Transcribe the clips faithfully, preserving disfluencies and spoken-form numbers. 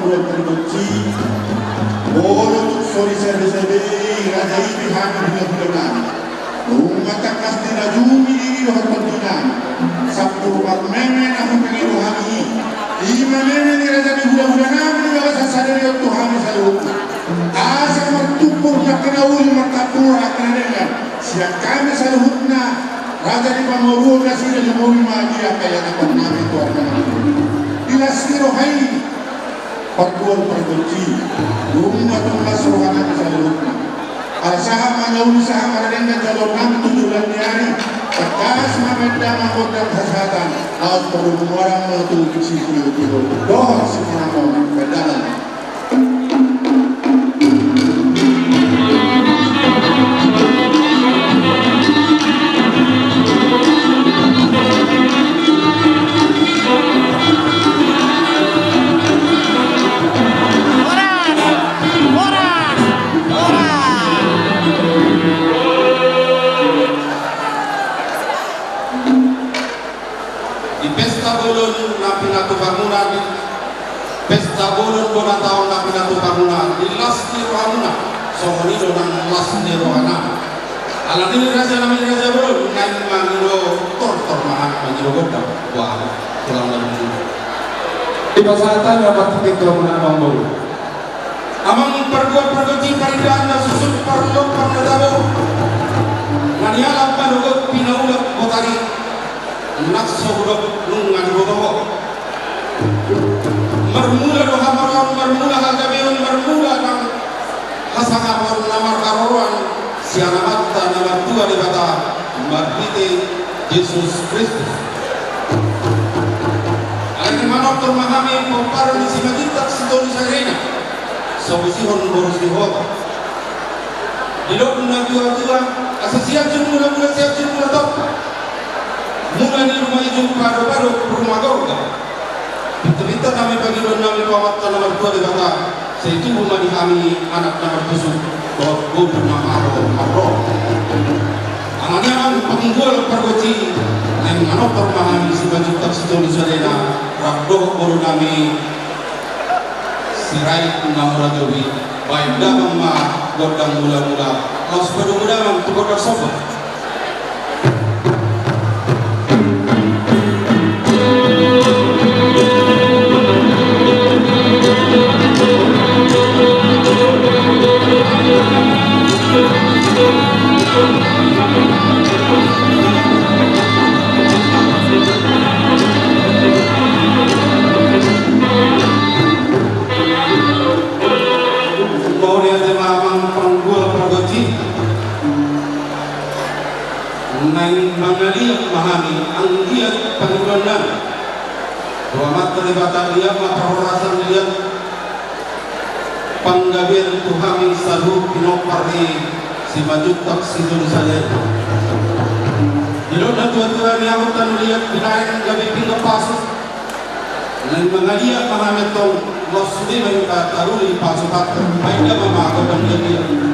Pargonsi, molo tung so disebesebe i raja i di hami hulahula nami, nunga tangkas dirajumi diri dohot tondinami, sampulu marmeme na hupangido hami i. I ma meme ni raja ni hulahula nami di bagasan sadari on tu hami saluhutna. Asa martumpur nangkin na uli martambur angka na denggan sian hami saluhutna, raja ni pamoruon nasida, jumolo ma di angka ianakhon nami tu angka na denggan. Di las ni roha i, partual pargonsi, nunga tong las roha nami saluhutna. Ala sahat ma na uli sahat ma na denggan jaloon nami tu joloan ni ari, tangkas ma baen damang gondang hasahatan, laos padomu muarang ma tu sipilu-pilu dohot sipanganon, baen damang. Di pesta bolon na pinatupa muna, di pesta bolon bona taon na pinatupa muna, di las ni roha muna, songon i do nang las ni roha nami. Alani i raja nami raja bolon, naeng mangido tortor ma hami, mangido gondang. Wah, tulang nami. Di pasahat ma partingkian tu amang bolon. Amang pargual pargonsi, parindahan na suksuk, parlompan na tabo, na nialap manogot pinaulak botari, nang so hudok nunga diboto ho. Marmula do hamoraon, marmula hagabeon, marmula nang hasangapon na marharoroan sian Amanta na martua Debata marhite Jesus Kristus. Alai manortor ma hami pomparan ni Simanjuntak Sitolu Sadari na so bosihon boru Sihotang. Didok na tuatua, asa Sianjur Mulamula, Sianjur Mulatompa. Mula ni ruma ijuk, padopado ruma gorga. Pintapinta nami, pangidoan nami tu Amanta na martua Debata, sai tubu ma di hami anak na martusuk dohot boru na marharoro. Alani i amang pargual pargonsi, naeng manortor ma hami Simanjuntak Sitolu Sadari na rap dohot boru nami Sirait na mula jobi, baen damang ma gondang mulamula, laos padomu damang tu gondang somba. Mauliate ma amang pargual pargonsi. Naeng mangaliat ma hami anggiat pangidoan nami tu Amanta Debata, liat ma parhorasan, liat panggabean tu hami saluhut pinompar ni Simanjuntak Sitolu Sadari. Didok na tuatua, niahut tano liat, binahen gabe pinggan pasu. Naeng mangaliat ma hami antong, laos sude ma hita taruli pasu-pasu. Baen damang ma gondang liat-liat.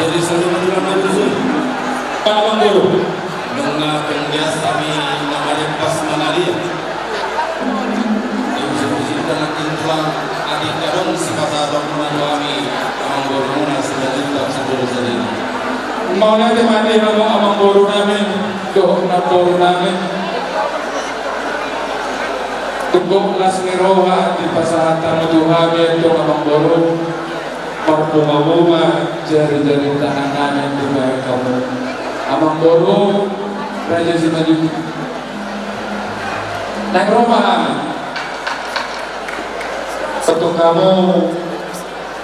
Jadi, saluhutna ma tusi. Amang Boru. Nunga penggias hami na marempas mangalia. Ujung-ujungna nangkin tulang, atik adong sipasahaton muna tu hami, Amang Boru muna Simanjuntak Sumber Sadari. Mauliate ma di hamu Amang Boru nami dohot Namboru nami. Tung gok las ni roha dipasahat hamu tu hami antong Amang Boru. Marpungu-pungu ma jari-jari tangan nami dibahen hamu Amang Boru Raja Simanjuntak. Naeng ro ma hami sahat tu hamu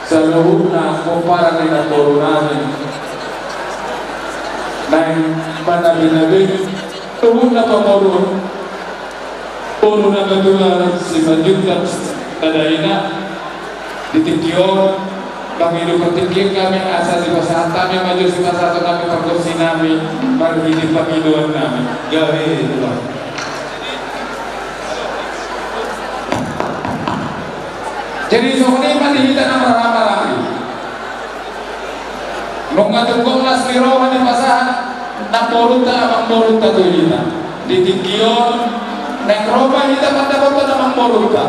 saluhutna pomparan ni namboru nami. Naeng manabi-nabi saluhutna pamoruon boru na matua Simanjuntak Sadari na. Di tingki on, pangido partingkian hami asa dipasahat hami ma jo sipasahaton nami pargonsi nami marhite pangidoan nami. Gabe, Tulang. Jadi songon i ma di hita na marhahamaranggi. Nunga tung gok las ni roha dipasahat namborunta amangborunta tu hita. Di tingki on naeng ro ma hita mandapothon amangborunta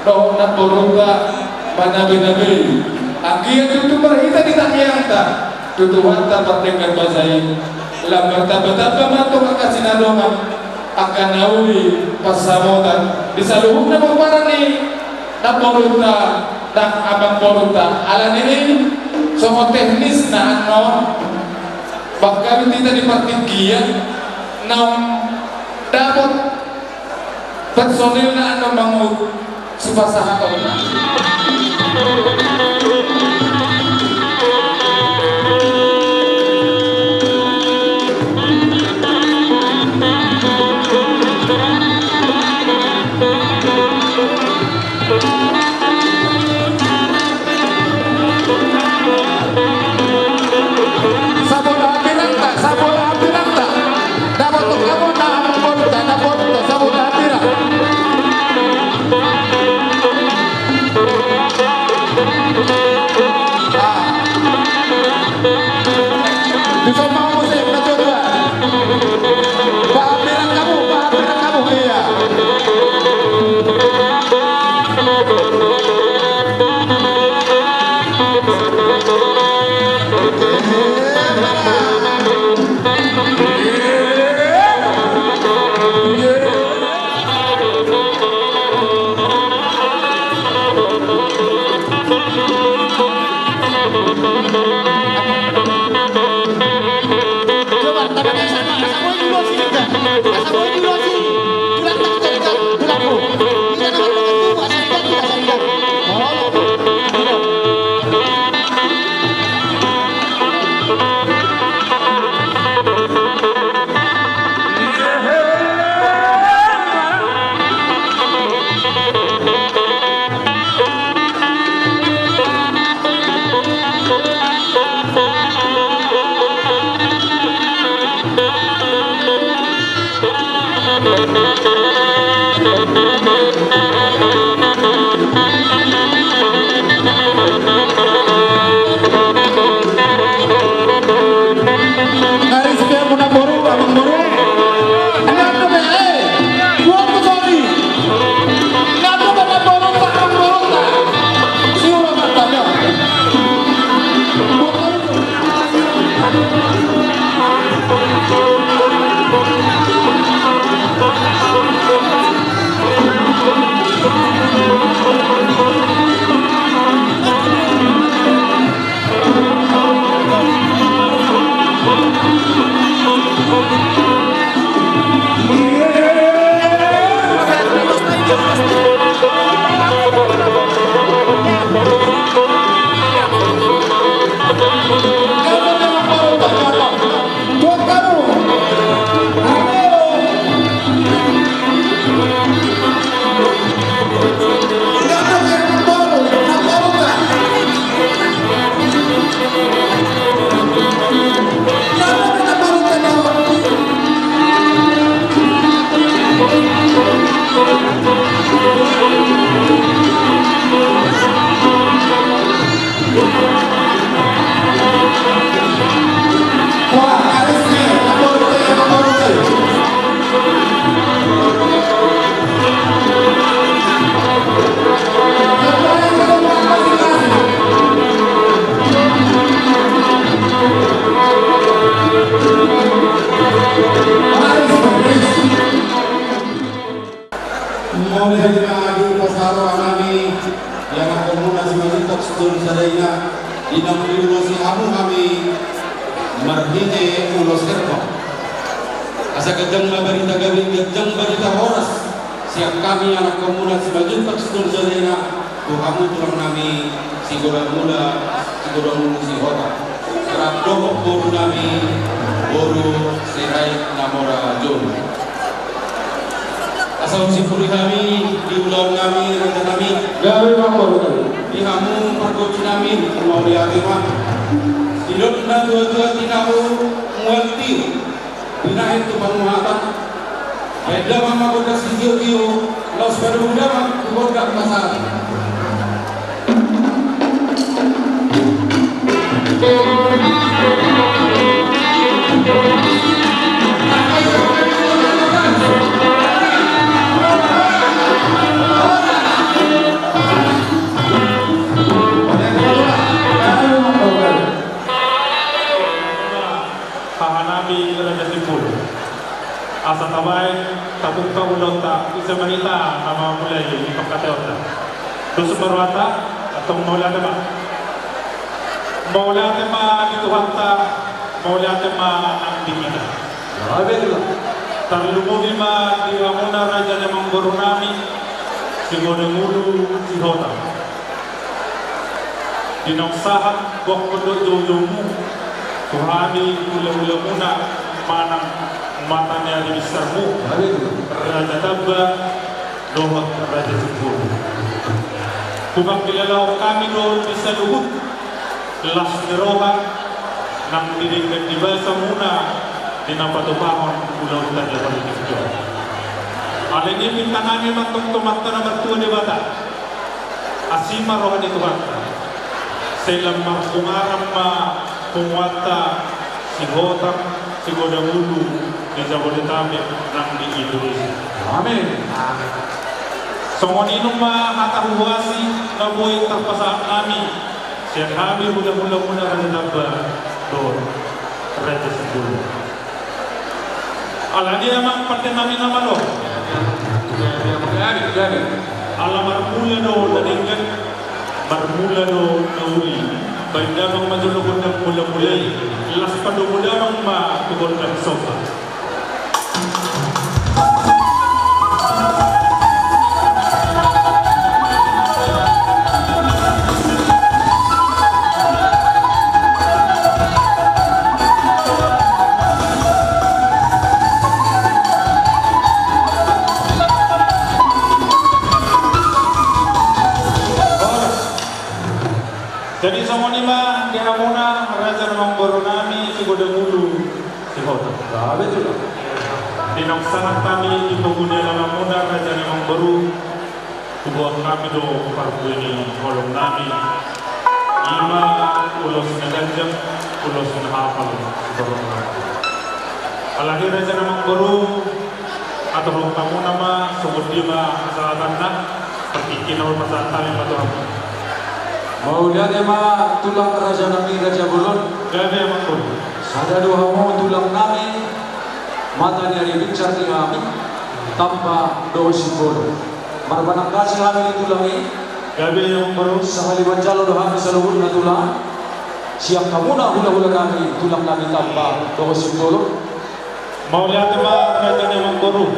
dohot namborunta manabe-nabe. Anggiat tutu marhite di tangiangta tu Tuhanta pardenggan basa i, lam martamba-tamba ma antong angka sinadongan, angka na uli pansamotan di saluhutna pomparan ni namborunta nang amangborunta. Alani i songon teknisna annon, bangka hita di partingkian naung dapot personilna annon mangut sipasahatonna. Sabola hambirangta, sabola hambirangta. Dapot tu hamu na amangborunta, namborunta, sabola hambirang. Mauliate ma di pasaroan nami, di anakkonmuna Simanjuntak Sitorus sada ina, di na diulosi hamu hami marhite ulos herbang. Asa ganjang ma barita gabe, ganjang barita horas, sian hami anakkonmuna Simanjuntak Sitorus sada ina, tu hamu tulang nami, Sigodang Ula, Sigodang Ulu Sihotang. Rap dohot boru nami, boru Sirait na mora jolo. Asa unsipuli hami di ulaon nami, raja nami. Gabe ma boru nami. Di hamu pargonsi nami, mauliate ma. Didok na tuatua, tinahu mual tio, binahen tu panguhatan. Baen damang ma gondang sitiotio, laos padomu damang tu gondang pasahat. Hahanami Raja Sipul. Asa tabaen, tabuka ulaonta, ise ma hita na mamulai pangkataionta. Dos ma rohanta, antong mauliate ma. Mauliate ma di Tuhanta, mauliate ma nang di hita. Tarlumobi ma di hamuna raja ni amangboru nami, Sigodang Ulu Sihotang. Di naung sahat boan dohot joujoumu tu hami hulahulamuna manang mata ni ari binsarmu, Raja Tamba dohot Raja Sipul. Hupangkilalahon hami do di saluhut las ni roha nang di denggan ni basamuna di na patupahon ulaonta di partingkian on. Alai i pinta nami ma antong tu Amanta na martua Debata. Asi ma roha ni Tuhanta. Sai lam marpungaran ma punguanta Sihotang, Sigodang Ulu di Jabodetabek nang di Indonesia. Amin. Songon i nunga ma hata huhuasi na boi tarpasahat nami sian hami hulahulamuna Raja Tamba dohot Raja Sipul. Alani i amang pande nami na malo. Ala marmula do na denggan, marmula do na uli. Baen damang ma jolo gondang mulamula i, laos padomu damang ma tu gondang somba. Gabe tulang. Di naung sangap hami di pogu ni alamanmuna raja ni amangboru, huboan hami do parbue ni holong nami. Ima ulos na ganjang, ulos na hapal, sitorop na hapal. Alani raja ni amangboru, aturhon hamuna ma songon dia ma pasahatanna. Partingkian on pasahat hami ma tu hamu. Mauliate ma tulang raja nami raja bolon. Gabe amangboru. Sada do hamu tulang nami, mata ni ari binsar di hami, tamba dohot simbolo. Marpanangkasi hami di tulang i. Gabe amangboru. Sahali manjalo do hami saluhutna tulang. Sian hamuna hulahula nami tulang nami tamba dohot simbolo. Mauliate ma raja ni amangboru.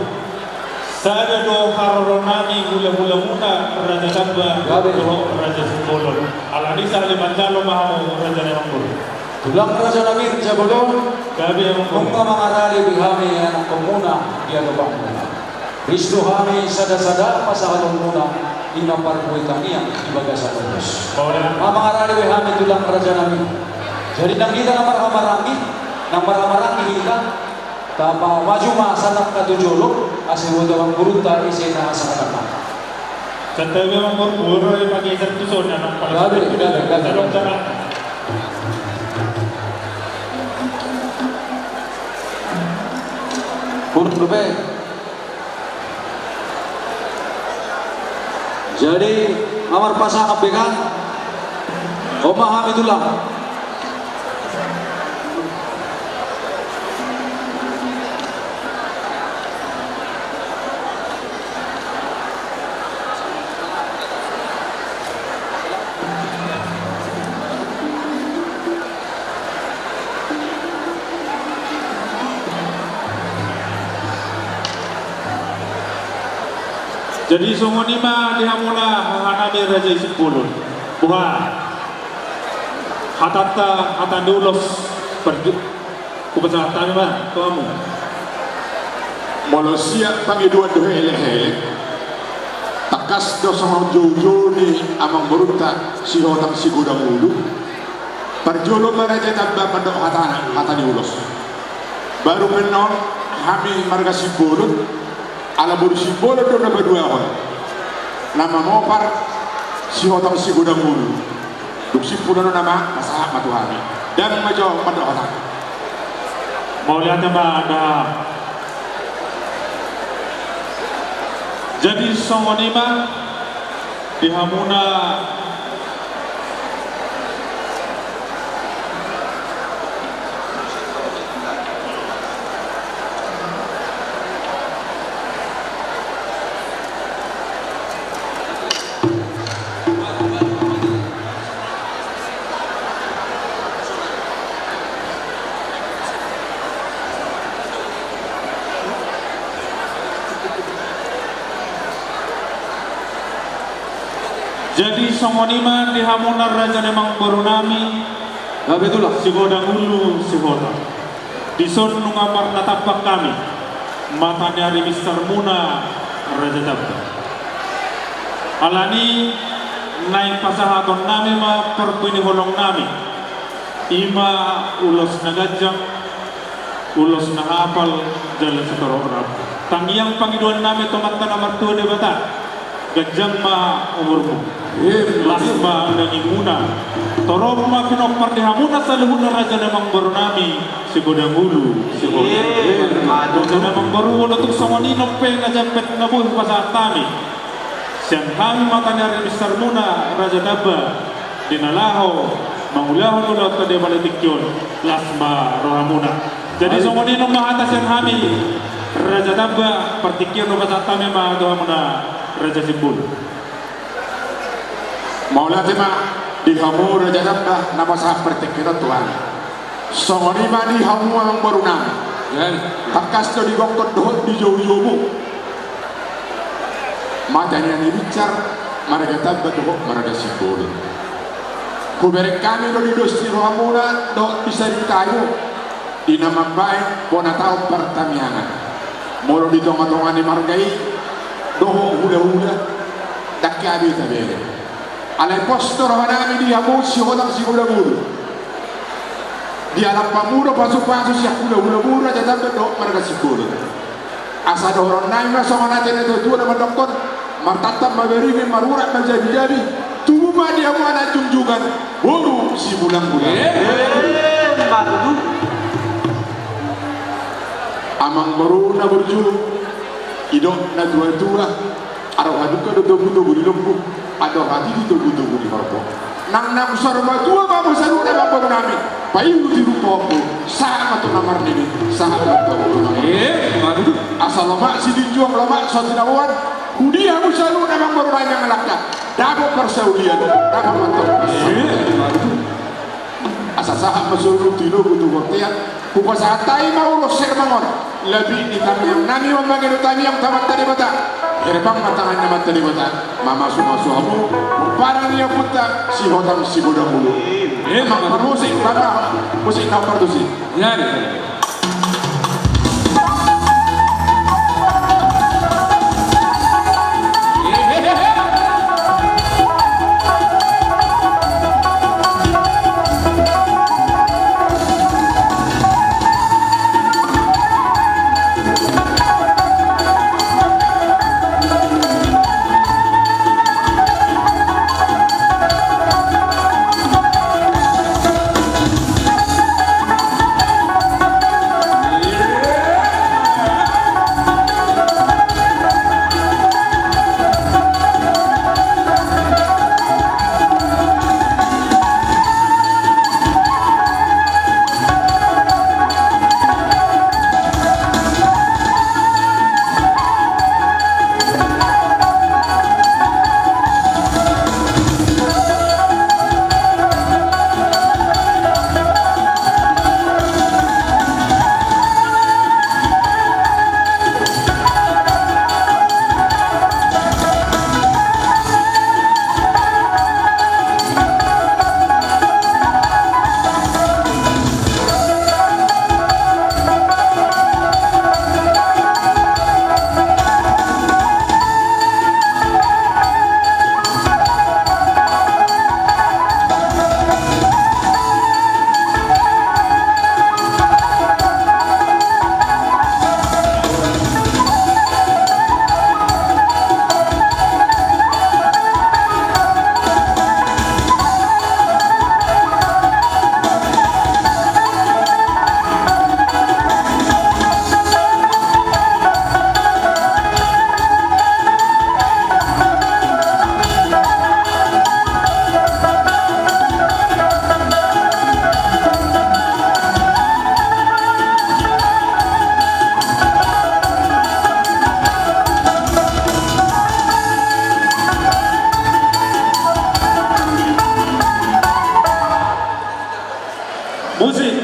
Sada do haroro nami hulahulamuna raja tamba dohot raja simbolo. Alani sahali manjalo ma hamu raja ni amangboru. Tulang raja nami raja bolon. Gabe amangboru. Nunga mangarade be hami anakkonmuna di adopangmuna. Ris do hami sadasada pasahatonmuna ima parbue tangiang di bagasan ulos. Mauliate. Nunga mangarade be hami tulang raja nami. Jadi nang hita na marhahamaranggi, na marhahamaranggi hita, tapamaju ma sanangka tu jolo, asa diboto amangborunta ise na sangkatna. Santabi amangboru, boru dipageser tu son, anak pala. Gabe, gabe, gabe. Kurang dope. Jadi, nunga marpasangap be kan? On ma hami tulang. Jadi songon i ma di hamuna hahanami raja i simbolo. Boha hatanta, hata ni ulos, parju-, hupasahat hami ma tu hamu. Molo sian pangidoan dohot elekelek, tangkas do songon joujou ni amangborunta Sihotang Sigodang Ulu. Parjolo ma raja tamba mandok hatana, hata ni ulos. Baru pe on hami marga Simbolon, ala boru Simbolon do na paduahon, na mamopar Sihotang Sigodang Ulu. Dung simpul on nama, pasahat ma tu hami. Dang ma jo mandok hata. Mauliate ma da. Jadi songon i ma di hamuna. Jadi songon i ma di hamuna raja ni amangboru nami. Gabe tulang. Sigodang Ulu Sihotang. Dison nunga marnatambak hami, mata ni ari binsarmuna raja tamba. Alani naeng pasahaton nami ma parbue ni holong nami. Ima ulos na ganjang, ulos na hapal, jala sitorop na hapal. Tangiang pangidoan nami tu Amanta na martua Debata. Ganjang ma umurmu. Las ma dagingmuna. Torop ma pinompar di hamuna saluhutna raja ni amangboru nami Sigodang Ulu Sihotang. Raja ni amangboru, molo tung songon i nang pe na jempek na boi hupasahat hami sian hami mata ni ari binsarmuna raja tamba, di na laho mangulahon ulaonta di bagasan tingki on, las ma rohamuna. Jadi songon i nang ma hata sian hami raja tamba, partingkian on pasahat hami ma tu hamuna raja Simbolo. Mauliate ma di hamu raja tamba na pasahat partingkian on tu hami. Songon i ma di hamu amangboru nami. Tangkas do di gokhon dohot di joujoumu. Mata ni ari binsar, marga tamba dohot marga Simbolo. Hubereng hami do di dos ni rohamuna dohot di saripeon, di na mambahen bona taon partangiangan. Molo di tongatonga ni marga i dohot hulahula, ndang hea be tabereng. Alai pos do rohanami di hamu Sihotang Sigodang Ulu. Dialap hamu do pasupasu sian hulahula muna, Raja Tambak dohot marga Simbolon. Asa dohononnami ma songon hata ni natuatua na mandokkon: Martantang ma baringin, marurat ma jabijabi, tubu ma di hamu anak jungjugan, boru sibulanbulan. Emma tutu. Amangboru na burju, didok natuatua: Andor halumpang do togutogu ni lombu, andor hatiti togutogu ni horbo. Nang naung saur matua ma hamu saluhutna amangborunami, paihut i rupa ompu, sahat ma tu na marnini, sahat ma tu na marnini. Emma tutu. Asa lomak silinjuang, lomak so tinaboan, hudia hamu saluhutna amangborunami mangalangka, dapot parsaulian, dapot mantong. Emma tutu. Asa sahat ma solu tu ilogo tu bontean, hupasahat hami ma ulos Hermang on, labit ni tangiangnami mamangihon tangiang tu Amanta Debata. Hermang ma tangan ni Amanta Debata mamasumasu hamu, pomparan ni ompunta Sihotang Sigodang Ulu. Emma tutu. Parmusik, parmusik na partusi. Jadi. Musik.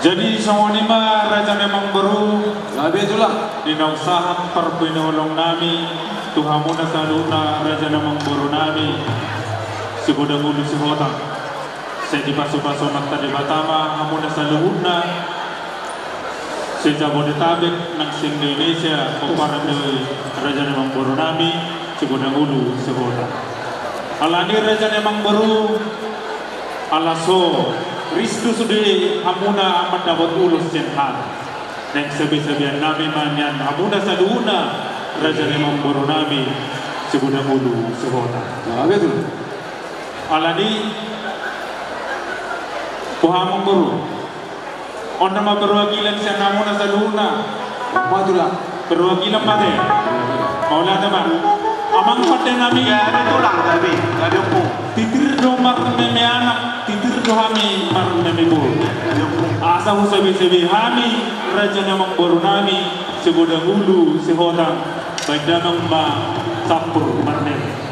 Jadi songon i ma raja ni amangboru. Gabe tulang. Di naung sahat parpudi ni holong nami tu hamuna saluhutna raja ni amangboru nami Sigodang Ulu Sihotang. Sai dipasupasu Amanta Debata ma hamuna saluhutna se-Jabodetabek nang se-Indonesia, pomparan ni raja ni amangboru nami Sigodang Ulu Sihotang. Alani raja ni amangboru, ala so ris do sude hamuna mandapot ulos sian hami. Naeng sabesabean nami ma nian hamuna saluhutna raja ni amangboru nami Sigodang ulu sihotang. Nah, betul. Alani, boha amangboru? On nama perwakilan sian hamuna saluhutna. Maju lah. Perwakilan ma te. Mauliate ma. Amang pande nami. Ya, betul lah, tapi, tapi opo. Titir do marmeme anak, titir do hami marmeme boru. Asa husabesebe hami, raja ni amangboru nami, Sigodang ulu sihotang, baen damang ma sampur marmeme.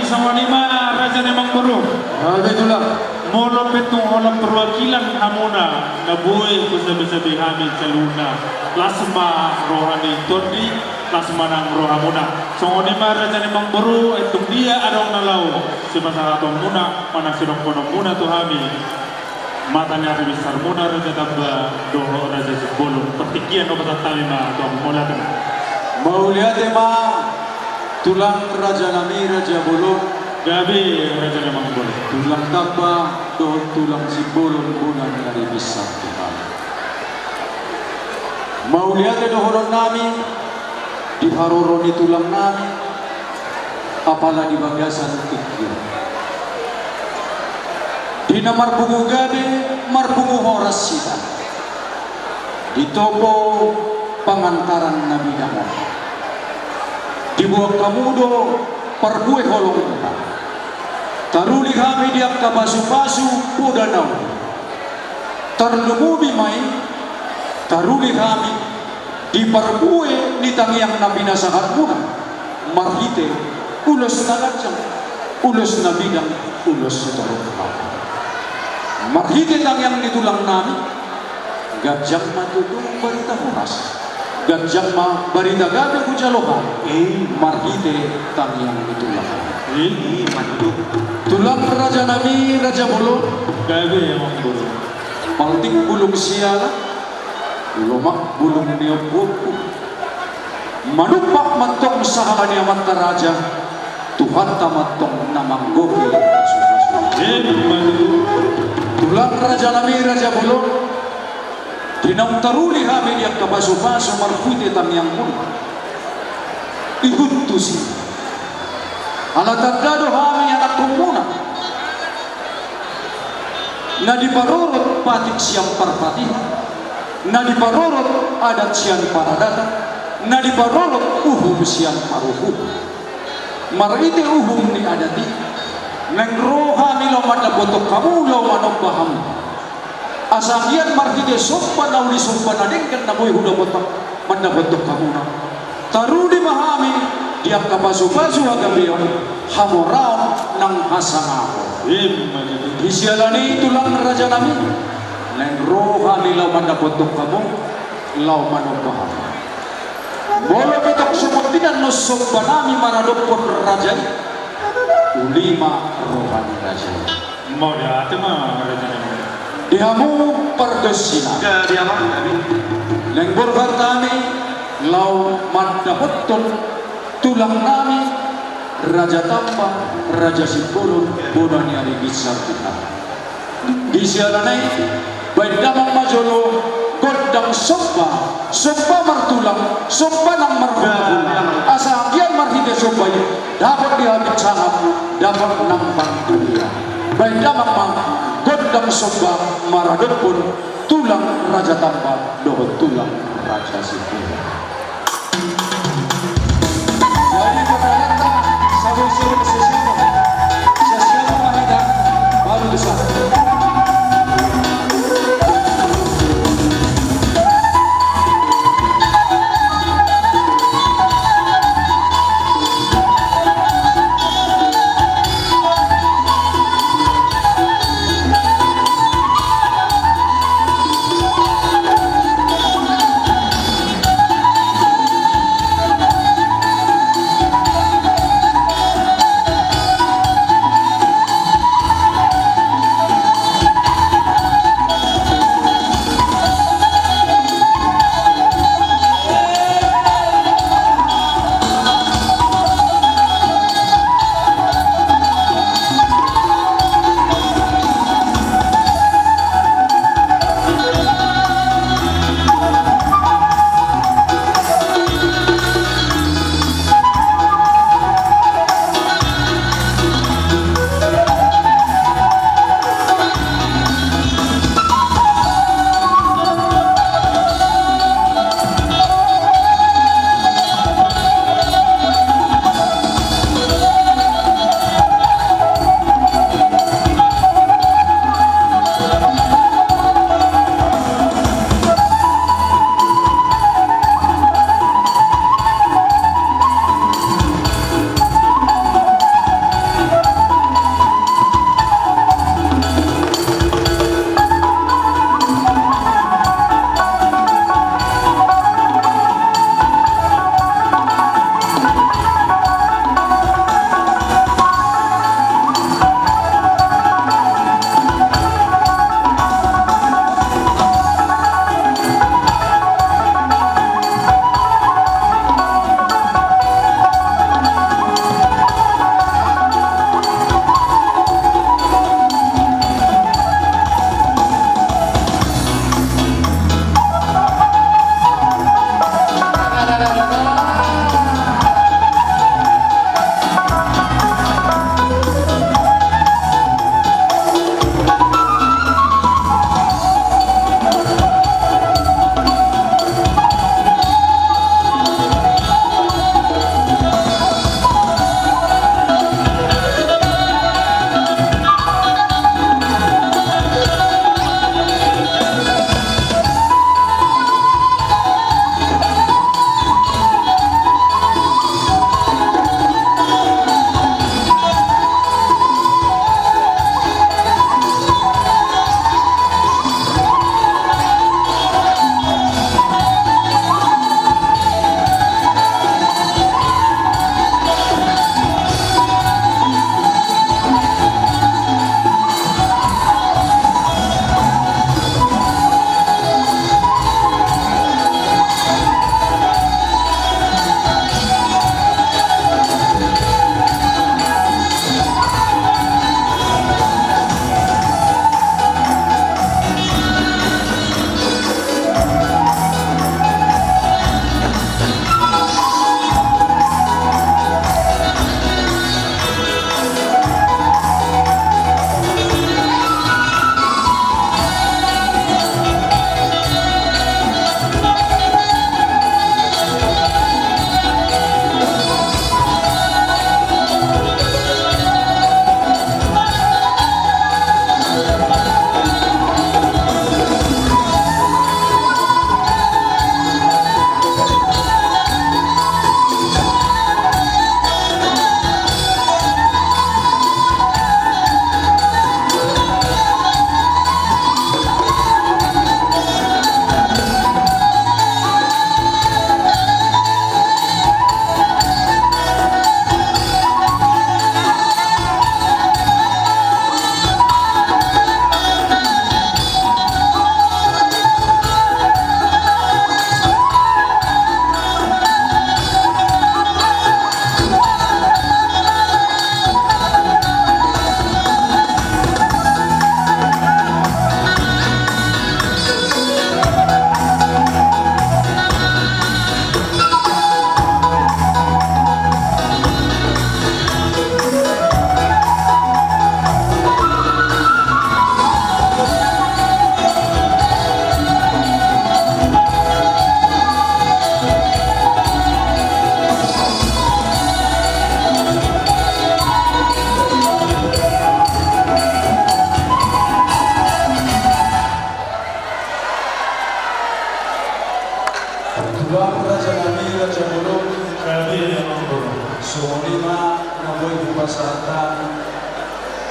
Songon i ma raja ni amangboru. Raja tulang. Molo pe tung holan perwakilan hamuna na boi husabesabe hami saluhutna, las ma roha ni tondi, las ma nang rohamuna. Songon i ma raja ni amangboru, tung dia adong na laho sipasahatonmuna manang sidohononmuna tu hami. Mata ni ari binsarmuna Raja Tamba dohot Raja Simbolon. Partingkian opat hata hami ma tu hamu, mauliate ma. Mauliate ma tulang raja nami Raja Bolon. Gabe raja ni amangboru. Tulang Tamba dohot tulang Simbolon bona ni ari binsar tu hami. Mauliate dohonon nami di haroro ni tulang nami, apala di bagasan tingki on. Di na marpungu gabe, marpungu horas hita. Ditopo pangantaran na bidang on. Diboan hamu do parbue holong. Taruli hami di angka pasupasu poda na uli. Tarlumobi ma i, taruli hami di parbue ni tangiang na pinasahatmuna, marhite ulos na ganjang, ulos na bidang, ulos sitorop hami. Marhite tangiang ni tulang nami, ganjang ma tutu barita horas, ganjang ma barita gabe hujalo hami. I marhite tangiang ni tulang nami. I ma tutu. Tulang raja nami Raja Bolon. Gabe amangboru. Paltik bulung siala, lomak bulung ni ompuompu. Manumpak ma antong sahala ni amanta raja, Tuhanta ma antong na manggohi pasupasu. Emma tutu. Tulang raja nami Raja Bolon, di naung taruli hami di angka pasupasu marhite tangiangmuna, ihut tusi. Ala tanda do hami anakkonmuna. Na diparorot patik sian parpatihan, na diparorot adat sian paradatan, na diparorot uhum sian paruhuman. Marhite uhum ni adat i, naeng ro hami laho mandapothon hamu, laho manomba hamu. Asa anggiat marhite somba na uli, somba na denggan na boi hudapot, mandapothon hamuna, taruli ma hami di angka pasupasu hagabeon, hamoraon nang hasangapon. Emma tutu. Di siala ni i tulang raja nami, naeng ro hami laho mandapothon hamu, laho manomba hamu. Molo pe tong sumurtinan do somba nami maradophon raja i, uli ma roha ni raja i. Mauliate ma raja nami. Di hamu pargonsi nami. Gabe amang nami. Naeng borhat hami laho mandapothon tulang nami Raja Tamba, Raja Simbolon, bona ni ari binsar tu hami. Di siala ni i, baen damang ma jolo gondang somba, somba martulang, somba nang marhulahula. Asa anggiat marhite somba i, dapot di hami sangap, dapot nang pangkulian. Baen damang ma gondang somba maradophon tulang Raja Tamba dohot tulang Raja Simbolon. Jadi, perkenalan, sabun-sabun sesiapa? Sesiapa, Pak Hidang? Baru bisa.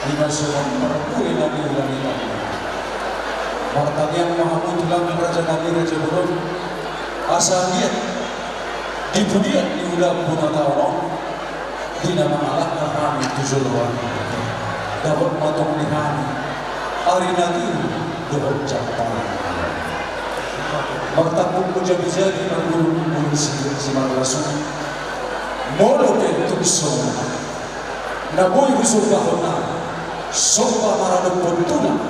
Ima songon parbue na niula ni tano. Martangiang ma hamu tulang, raja nami, raja bolon, asa anggiat di pudian niulahon na taon on, di na mangalangka hami tu joloan, dapot ma tong di hami ari na tiur dohot jam padan. Martambuk ma jabi-jabi, marguru-guru si, si marlas on. Molo pe tung songon na boi husombahon nami, somba maradophon tulang,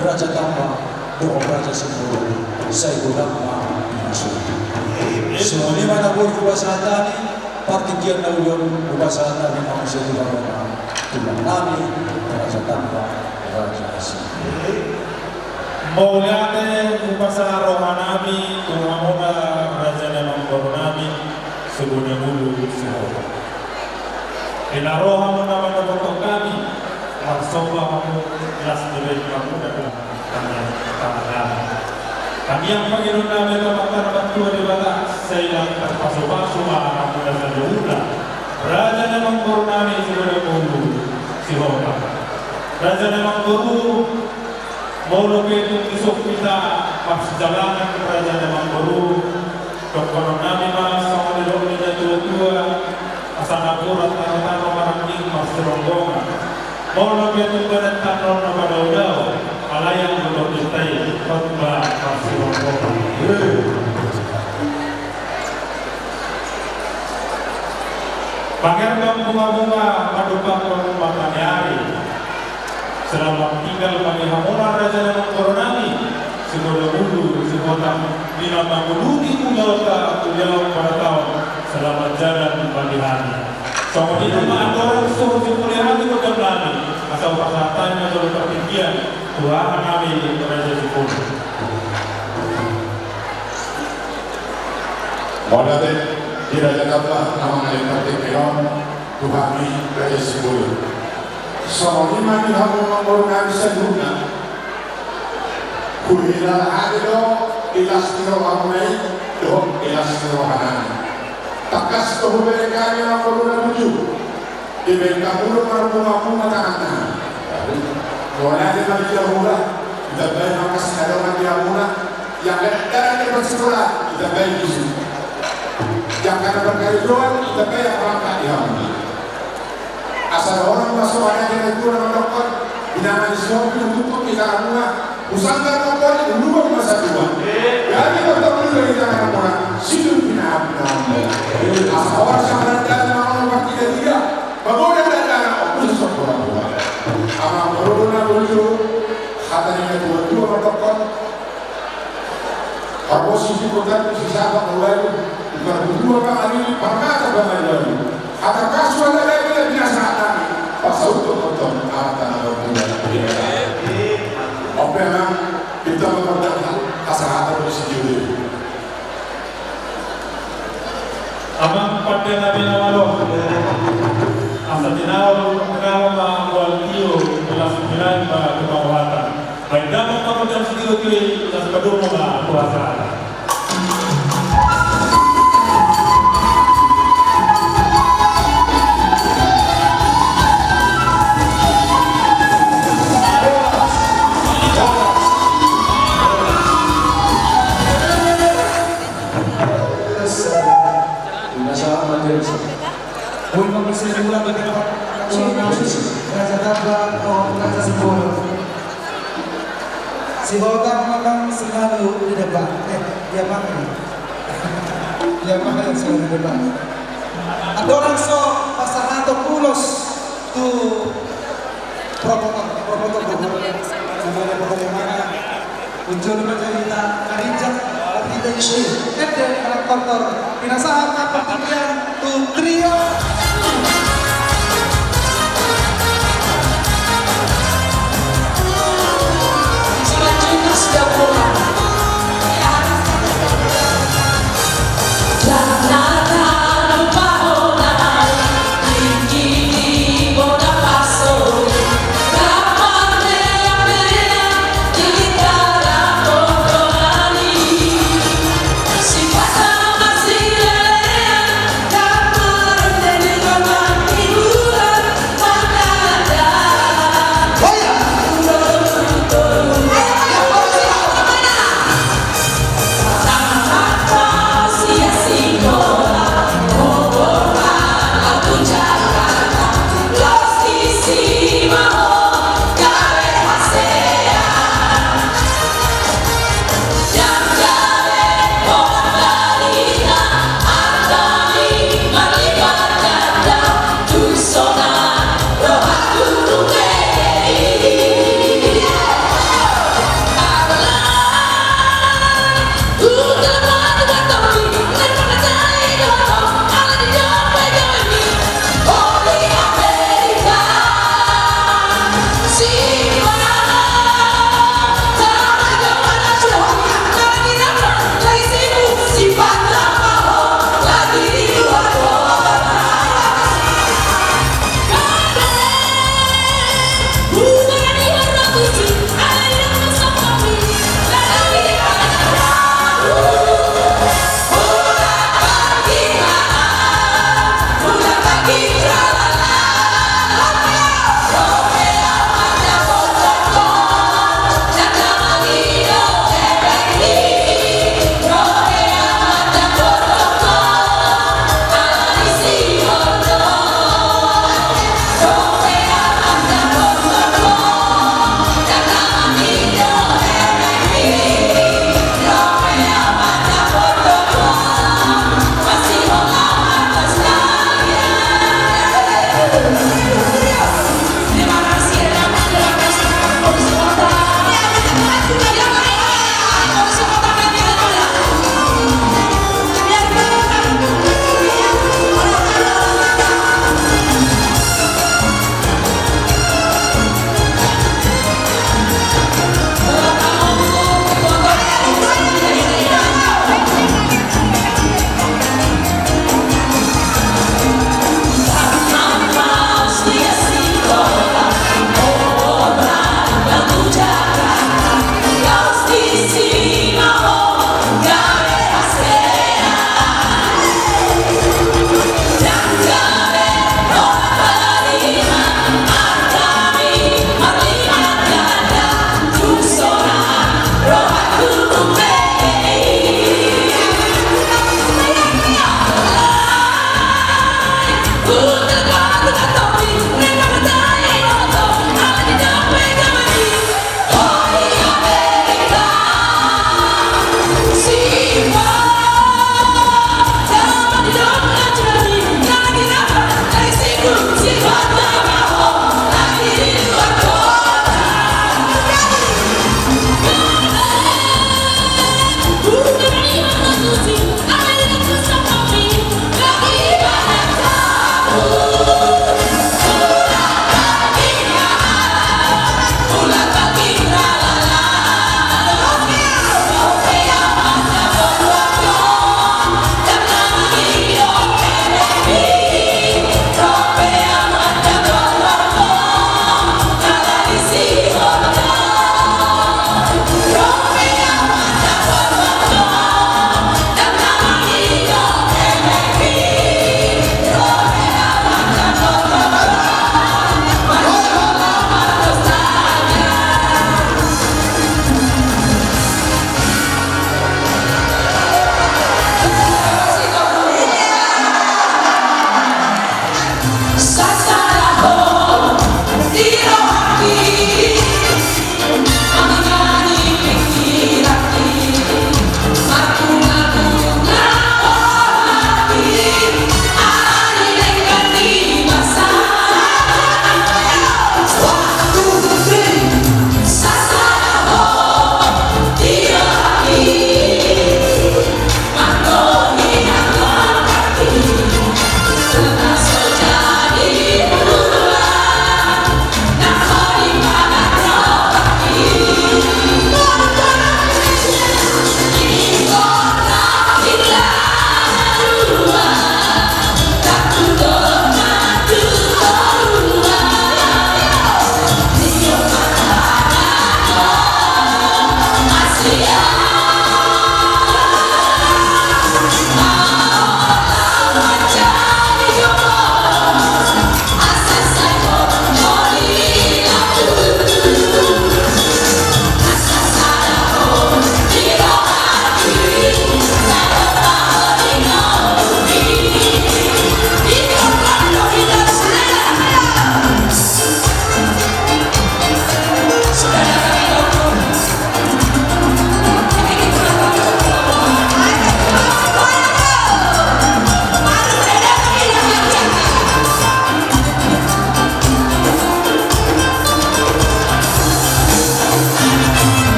raja tamba dohot raja simbolo, sai godang ma pinasuna. Songon i ma na boi hupasahat hami, partingkian na uli on hupasahat hami ma muse tu hamuna tulang nami, raja tamba, raja simbolo. Mauliate hupasahat roha nami tu hamuna raja ni amangboru nami, Sibonang Ulu Sihotang. Di na ro hamuna mandapothon hami, marsomba hamu, las ni bahen hamuna dohot tangiang nami. Tangiang pangidoan nami tu Amanta na martua Debata, sai lang tarpasu-pasu ma hamuna saluhutna, raja ni amangboru nami Sibonang Ulu Sihotang. Raja ni amangboru, molo pe tung dison hita marsijalangan, raja ni amangboru, dohonon nami ma songon nidok ni natua-tua, asa napuran tano-tano maranggi marsironggongan. Molo pe tung badan tano na padao-dao, alai anggo di hita i, hot ma marsironggongan. Pangerton bunga-bunga mandompakhon mata ni ari. Selamat tinggal ma di hamuna raja ni amangboru nami, Sibonang Ulu Sihotang, di na manguluni ulaonta tu ulaon parataon, selamat jalan ma di hami. Songon i ma andorang so husimulia hami gondang nami, asa hupasahat hami ma jolo partingkian tu haha nami raja simbolo. Mauliate di raja tamba na mangalehon partingkian on tu hami raja simbolo. Songon i ma di hamu amangboru nami saluhutna. Huhilala hami do di las ni rohamuna i dohot di las ni roha nami. Tangkas do hubereng hami amangboru na burju. Dibahen hamu do marbunga-bunga tanganna. Mauliate ma di hamuna, ditambai ma angka sinadongan di hamuna, angka dakdanak na parsikolaan, ditambai disi. Angka na parkarejoan, ditambai angka di hamuna. Asa dohonon ma songon i, angka na tutu na mandokkon, binanga ni sihombing, tutu di hamuna, Husanggar ma boli, uluan ma satua. Gabe ma tong uluan di tangan muna, sidung pinahan pinahan. Asa horas sian badan dalan manganon martiga-tiga, pagodang dakdanak, ombus sombong. Amangboru na burju, hata ni natua-tua mandokkon. Parbosi di kota, di sisapa, mulai, bukan berdua, Pak, hari ini, parkasa, Pak, hari ini. Hata pasu ala daging na pinasahat nami, pasauthon ma tong hata na martua. Ope, Amang, pintor ma tong hasahatan di sijolo. Amang pande nami na malo. Asa tinaol, tinaol ma mual tio, gelas pinain ma tukang wata. Baik, damang ma tong sijolo, tio, las padomu ma puasa. Raja Tamba, oh, Raja Sempurna. Sihotang memang selalu di depan. Eh, dia pakai. Dia pakai yang selalu di depan. Andorang so pasahaton ulos tu promotor, promotor, promotor. Namanya promotor mana? Unsur panjahita, karinjak, kita isi. Ende, anak kantor. Pinasahat ma partingkian tu trio.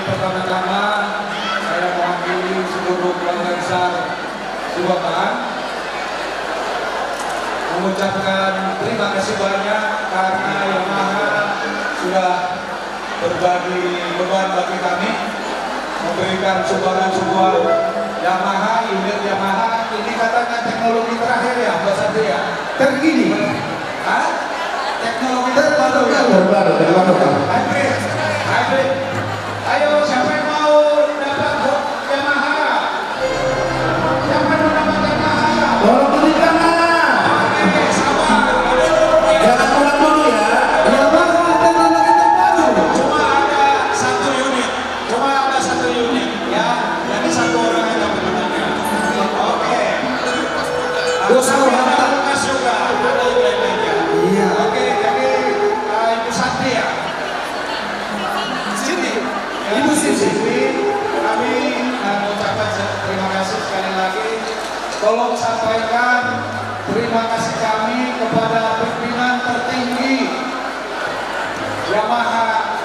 Pertama-tama, saya mewakili seluruh keluarga besar Subang Barat mengucapkan terima kasih banyak karena Yamaha sudah berbagi beban bagi kami, memberikan sumbangan sebuah Yamaha, unit Yamaha. Ini katanya teknologi terakhir ya, Mbak Satria? Terkini. Hah? Teknologi terbaru ya? Terbaru, terbaru. Hybrid. Hybrid. Ayo, siapa yang mau dapat Yamaha? Siapa yang mau dapat Yamaha? Tolong tunjukkan tangan. Oke, sabar. Jangan pulang dulu ya. Yamaha teknologi terbaru. Cuma ada satu unit. Cuma ada satu unit, ya. Jadi satu orang aja pemenangnya. Oke. Dosa. Tapi ada orang bekas juga, ada yang lain-lainnya. Iya. Oke, jadi, eh, Ibu Santi ya? Sini. Ya, Ibu Siti. Siti, kami, eh, mengucapkan se-, terima kasih sekali lagi. Tolong sampaikan terima kasih kami kepada pimpinan tertinggi Yamaha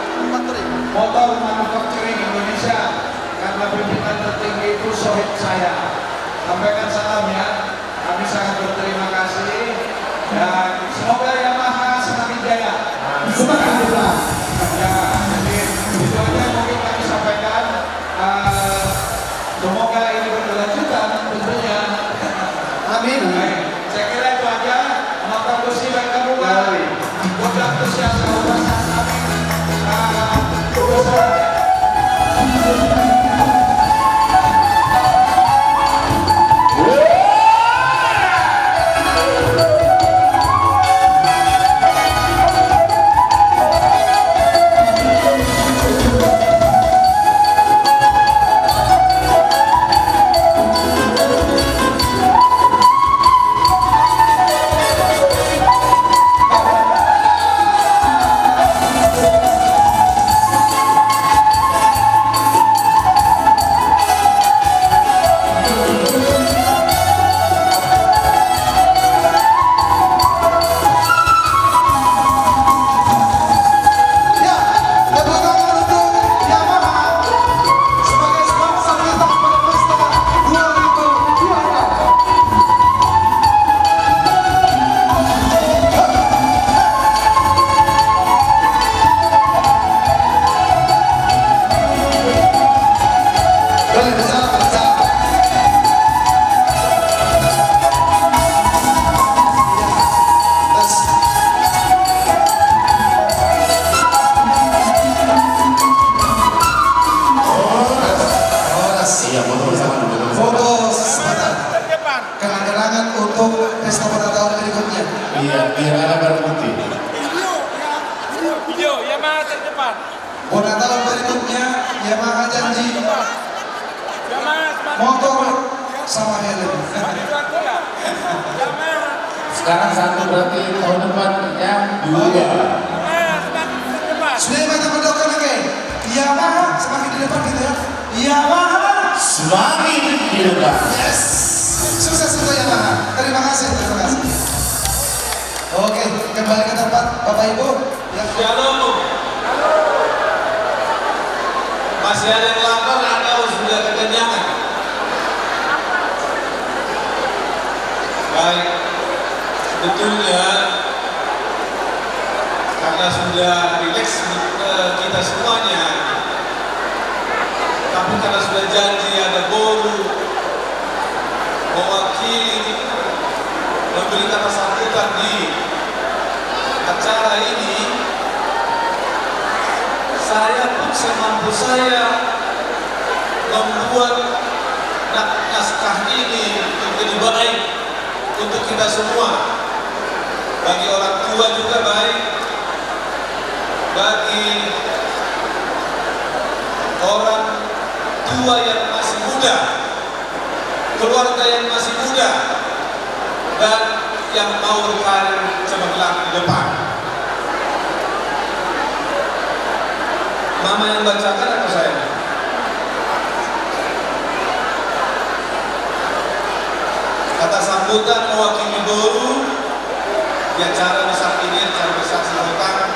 Motor Manufacturing Indonesia, karena pimpinan tertinggi itu sohib saya. Sampaikan salam ya. Kami sangat berterima kasih dan semoga Yamaha semakin jaya. Semakin jaya. Ya, jadi itu aja mungkin kami sampaikan. Eh, semoga ini berkelanjutan tentunya. Amin. Baik, saya kira itu aja. Makan kursi baik kamu, Pak. Baik. Gua antusias, gua antusias. Amin. Ah, gua Ya, tepuk tangan untuk Yamaha sebagai sponsor kita pada pesta dua ribu dua puluh enam. Iya, foto bersama dulu. Foto sebentar. Kenang-kenangan untuk pesta pada tahun berikutnya. Iya, biar ada barang bukti. Video, ya, Mas, terdepan. Pada tahun berikutnya, Yamaha janji. Ya, Mas, Mas. Motor sama helm. Mas, Mas, ya. Ya, Mas. Sekarang satu, berarti tahun depan yang dua. Ya, Mas, Mas, terdepan. Sudah, Mas, teman dokter lagi. Yamaha semakin di depan gitu ya. Yamaha semakin di depan. Yes. Sukses untuk Yamaha. Terima kasih, terima kasih. Oke, kembali ke tempat, Bapak Ibu. Ya. Shalom. Masih ada yang lapar atau sudah kekenyangan? Baik. Sebetulnya, karena sudah rileks, eh, kita semuanya, tapi karena sudah janji ada boru mewakili memberi kata sambutan di acara ini, saya pun semampu saya membuat na-, naskah ini menjadi baik untuk kita semua. Bagi orang tua juga baik, bagi orang tua yang masih muda, keluarga yang masih muda, dan yang mau berkarir cemerlang di depan. Mama yang bacakan atau saya? Kata sambutan mewakili boru di acara besar ini, acara besar Sihotang,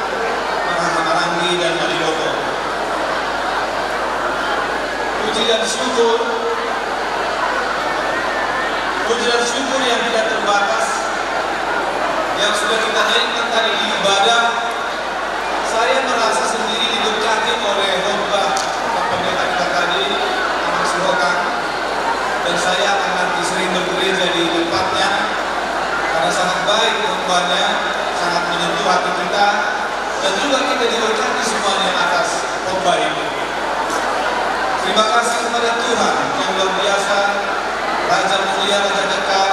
Marhahamaranggi dan Maliloto. Syukur, puji dan syukur yang tidak terbatas yang sudah kita naikkan tadi di ibadah. Saya merasa sendiri diberkati oleh khotbah Pak Pendeta kita tadi, Amang Sihotang. Dan saya akan nanti sering bergereja di tempatnya, karena sangat baik khotbahnya, sangat menyentuh hati kita, dan juga kita diberkati semuanya atas khotbah ini. Terima kasih kepada Tuhan yang luar biasa, Raja mulia, Raja kekal,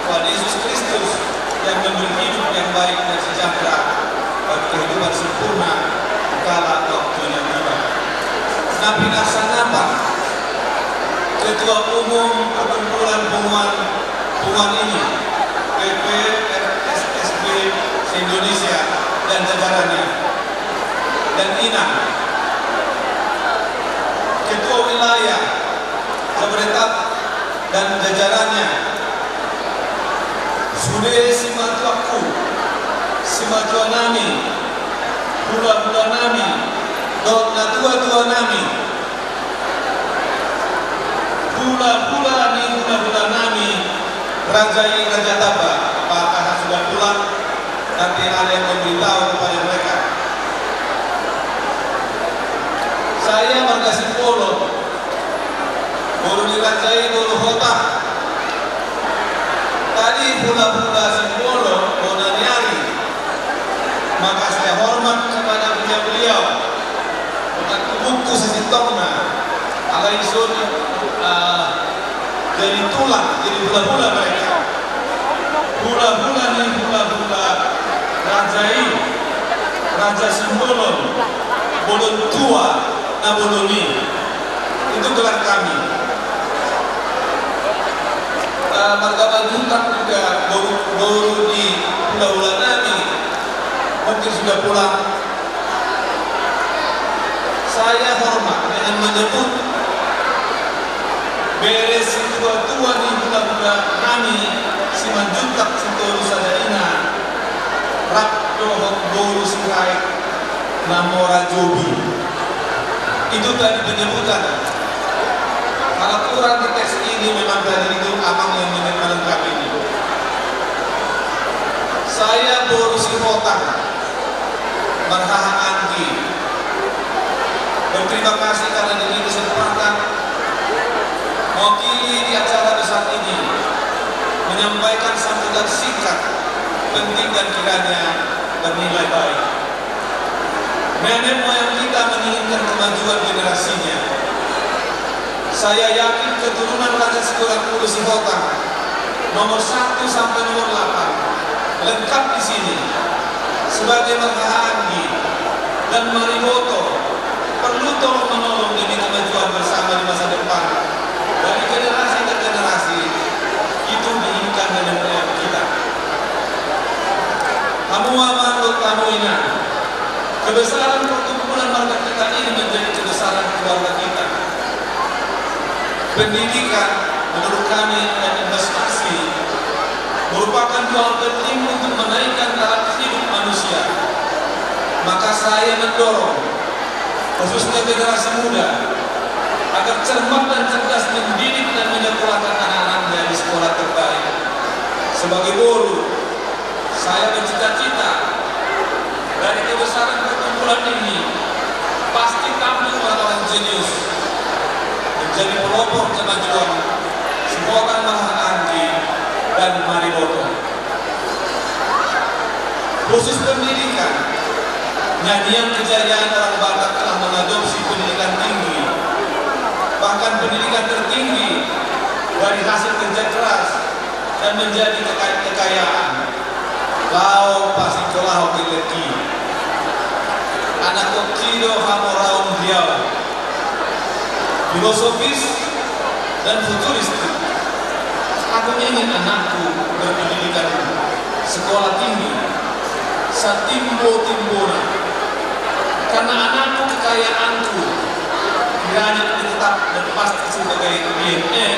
Tuhan Yesus Kristus yang memberi hidup yang baik dan sejahtera bagi kehidupan sempurna kala waktunya tiba. Na pinarsangapan Ketua Umum Perkumpulan Punguan, Punguan ini, P P R S S B se-Indonesia dan jajarannya, dan Inang, Ketua Wilayah Jabodetabek dan jajarannya, sude simatuangku, simatuanami, hulahulanami, dohot natuatuanami, hulahula ni hulahulanami, raja i Raja Taba, apakah sudah pulang? Nanti ada yang memberitahu kepada mereka. Saya marga Simbolon, boru ni raja i boru Hotang. Tadi hulahula Simbolon, bona ni ari, maka saya hormat kepada beliau-beliau. Bukan tubuhku sesintongna, alai dison, ah, jadi tulang, jadi hulahula mereka. Hulahula ni hulahula raja i, Raja Simbolon, Bolon Tua, na bolon i. Itu gelar kami. Eh, marga Manjuntak juga boru, boru ni hulahulanami, mungkin sudah pulang. Saya hormat dengan menyebut bere situatua ni hulahulanami Simanjuntak Sitolusada i na rap dohot boru Sirait na mora jobi. Itu tadi penyebutan. Kalau kurang di teks ini memang tadi itu abang yang melengkapi ini. Saya boru Sihotang. Marhaha anggi. Berterima kasih karena diberi kesempatan mewakili di acara besar ini, menyampaikan sambutan singkat, penting dan kiranya bernilai baik. Nenek moyang kita menginginkan kemajuan generasinya. Saya yakin keturunan Raja Sikorakudu Sihotang nomor satu sampai nomor delapan lengkap di sini. Sebagai marhaha anggi dan mariboto, perlu tolong menolong demi kemajuan bersama di masa depan dari generasi ke generasi. Itu diinginkan nenek moyang kita. Hamu amang dohot hamu inang, kebesaran perkumpulan marga kita ini menjadi kebesaran keluarga kita. Pendidikan, menurut kami, dan investasi merupakan dua hal penting untuk menaikkan taraf hidup manusia. Maka saya mendorong, khususnya generasi muda, agar cermat dan cerdas mendidik dan menyekolahkan anak-anaknya di sekolah terbaik. Sebagai boru, saya bercita-cita dari kebesaran perkumpulan ini pasti tampil orang-orang jenius, menjadi pelopor kemajuan Sihotang marhaha anggi dan mariboto. Khusus pendidikan, nyanyian kejayaan orang Batak telah mengadopsi pendidikan tinggi, bahkan pendidikan tertinggi dari hasil kerja keras dan menjadi keka-, kekayaan. Laho pasikkolahon elek i. Anak ongki do hamoraon di ahu. Filosofis dan futuristik. Aku ingin anakku berpendidikan sekolah tinggi, satimbo-timbona. Karena anakku kekayaanku, kiranya ditetap dan pasti sebagai D N A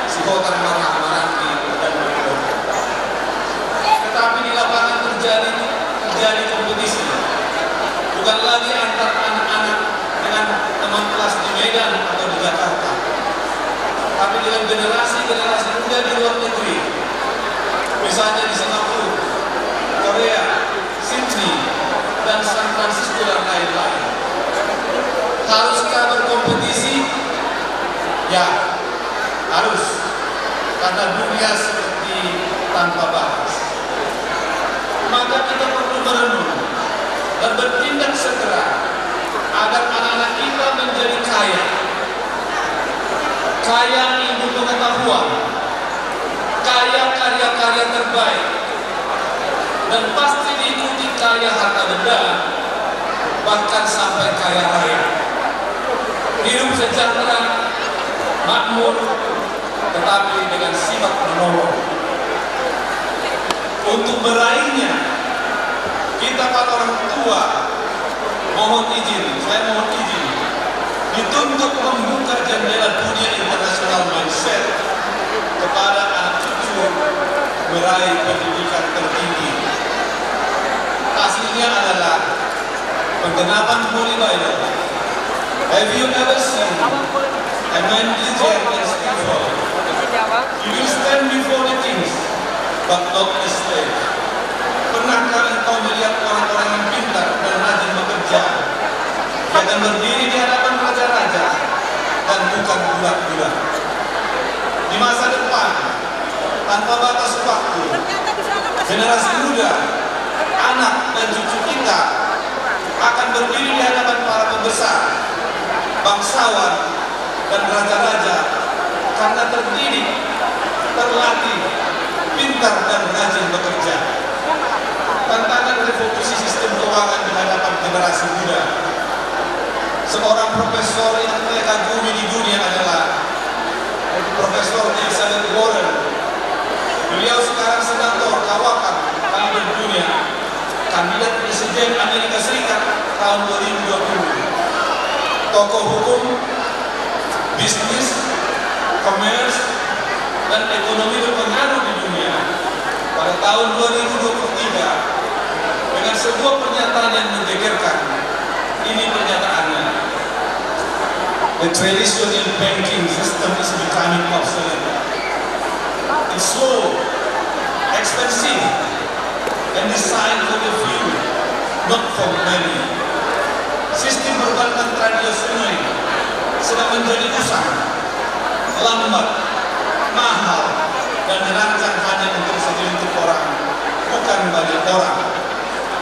Sihotang marhaha anggi dan mariboto. Tetapi di lapangan terjadi, terjadi kompetisi. Bukan lagi antar anak-anak dengan teman kelas di Medan atau di Jakarta. Haruskah berkompetisi? Ya, harus. Karena dunia seperti tanpa batas. Maka kita perlu merenung dan bertindak segera agar anak-anak kita menjadi kaya. Kaya ilmu pengetahuan, kaya karya-karya terbaik, dan pasti diikuti kaya harta benda, bahkan sampai kaya raya. Hidup sejahtera, makmur, tetapi dengan sifat menolong. Untuk meraihnya, kita para orang tua mohon izin, saya mohon izin, dituntut membuka jendela dunia internasional mindset kepada anak cucu meraih pendidikan tertinggi. Hasilnya adalah penggelapan Holy Bible. Have you ever seen a man diligent and skillful? He will stand before the kings, but not as slaves. Pernahkah engkau melihat orang-orang yang pintar dan rajin bekerja? Dia akan berdiri di hadapan raja-raja dan bukan budak-budak. Di masa depan, tanpa batas waktu, generasi muda, anak dan cucu kita akan berdiri di hadapan para pembesar, bangsawan, dan raja-raja karena terdidik, terlatih, pintar, dan rajin bekerja. Tantangan revolusi sistem keuangan di hadapan generasi muda. Seorang profesor yang terkagumi di dunia adalah Profesor Elizabeth Warren. Beliau sekarang senator kawakan paling berdunia, kandidat presiden Amerika Serikat tahun dua ribu dua puluh. Tokoh hukum, bisnis, commerce, dan ekonomi berpengaruh di dunia. Pada tahun dua ribu dua puluh tiga, dengan sebuah pernyataan yang menggegerkan, ini pernyataannya. The traditional banking system is becoming obsolete. It's slow, expensive, and designed for the few, not for many. Sistem perbankan tradisional sedang menjadi usang, lambat, mahal, dan dirancang hanya untuk segelintir orang, bukan banyak orang.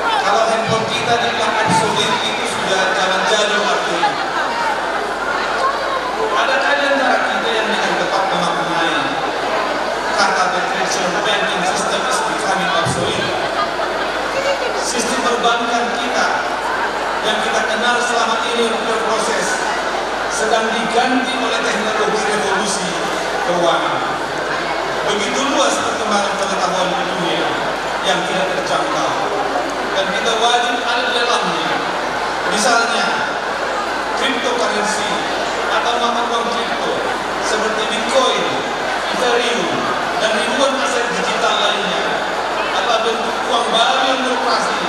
Kalau handphone kita dibilang obsolete, itu sudah zaman jadul artinya. Adakah di antara kita yang dengan tepat memaknai kata the traditional banking system is becoming obsolete? Sistem perbankan kita yang kita kenal selama ini berproses sedang diganti oleh teknologi revolusi keuangan. Begitu luas perkembangan pengetahuan di dunia yang tidak terjangkau, dan kita wajib ada di dalamnya. Misalnya, cryptocurrency atau mata uang kripto seperti Bitcoin, Ethereum, dan ribuan aset digital lainnya adalah bentuk uang baru yang beroperasi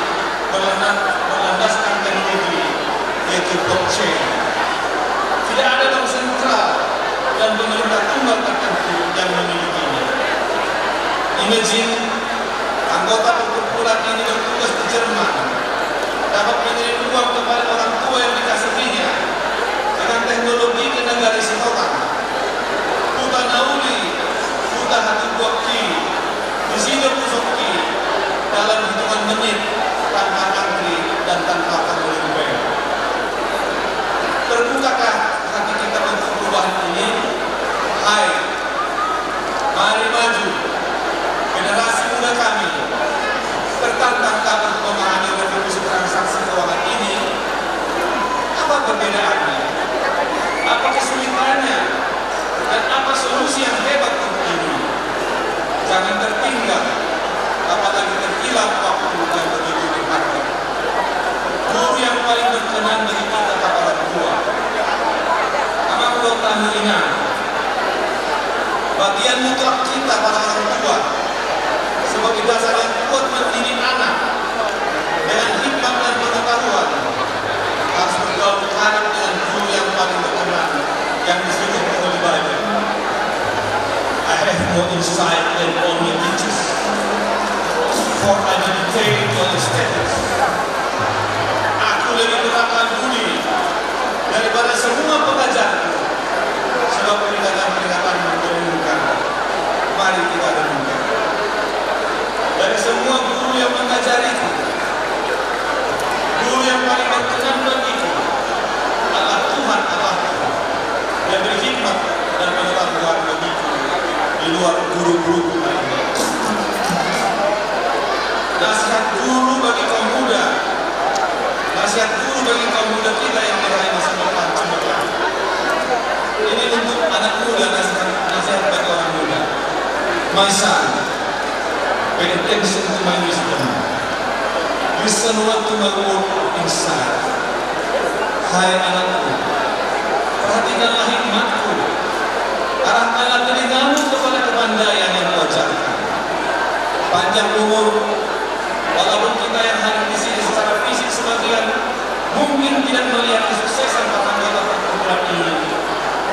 berlanda-, berlandaskan teknologi, yaitu blockchain. Tidak ada bank sentral dan pemerintah tunggal tertentu yang memilikinya. Imagine, anggota perkumpulan ini bertugas di Jerman, dapat mengirim uang kepada orang tua yang dikasihinya dengan teknologi ke negari Sitotan. Huta na uli, huta hatibuangki, di situ pusokki dalam hitungan menit, tanpa antri dan tanpa perlu bank. Terbukakah hati kita untuk perubahan ini? Hai, mari maju, generasi muda kami. Tertantang kami memahami revolusi transaksi keuangan ini. Apa perbedaannya? Apa kesulitannya? Dan apa solusi yang hebat untuk ini? Jangan tertinggal, apalagi terhilang waktu yang begitu berharga. Guru yang paling berkenan bagi kita para orang tua. Amang dohot inang, bagian mutlak kita para orang tua sebagai dasar yang kuat mendidik anak dengan hikmat dan pengetahuan harus bergaul karib dengan guru yang paling berkenan yang disebut Holy Bible. I have more insight than all my teachers, for I meditate on the statements. Aku lebih berakal budi Nasihat guru bagi kaum muda. Nasihat guru bagi kaum muda kita yang meraih masa depan. Ini untuk anak muda, nasihat, nasihat bagi orang muda. My son, pay attention to my wisdom. Listen well to my word of insight. Hai anakku, perhatikanlah hikmatku. Arahkanlah telingamu kepada kepandaian yang kuajarkan. Panjang umur, walaupun kita yang hadir di sini secara fisik sebagian mungkin tidak melihat kesuksesan para anggota perkumpulan ini,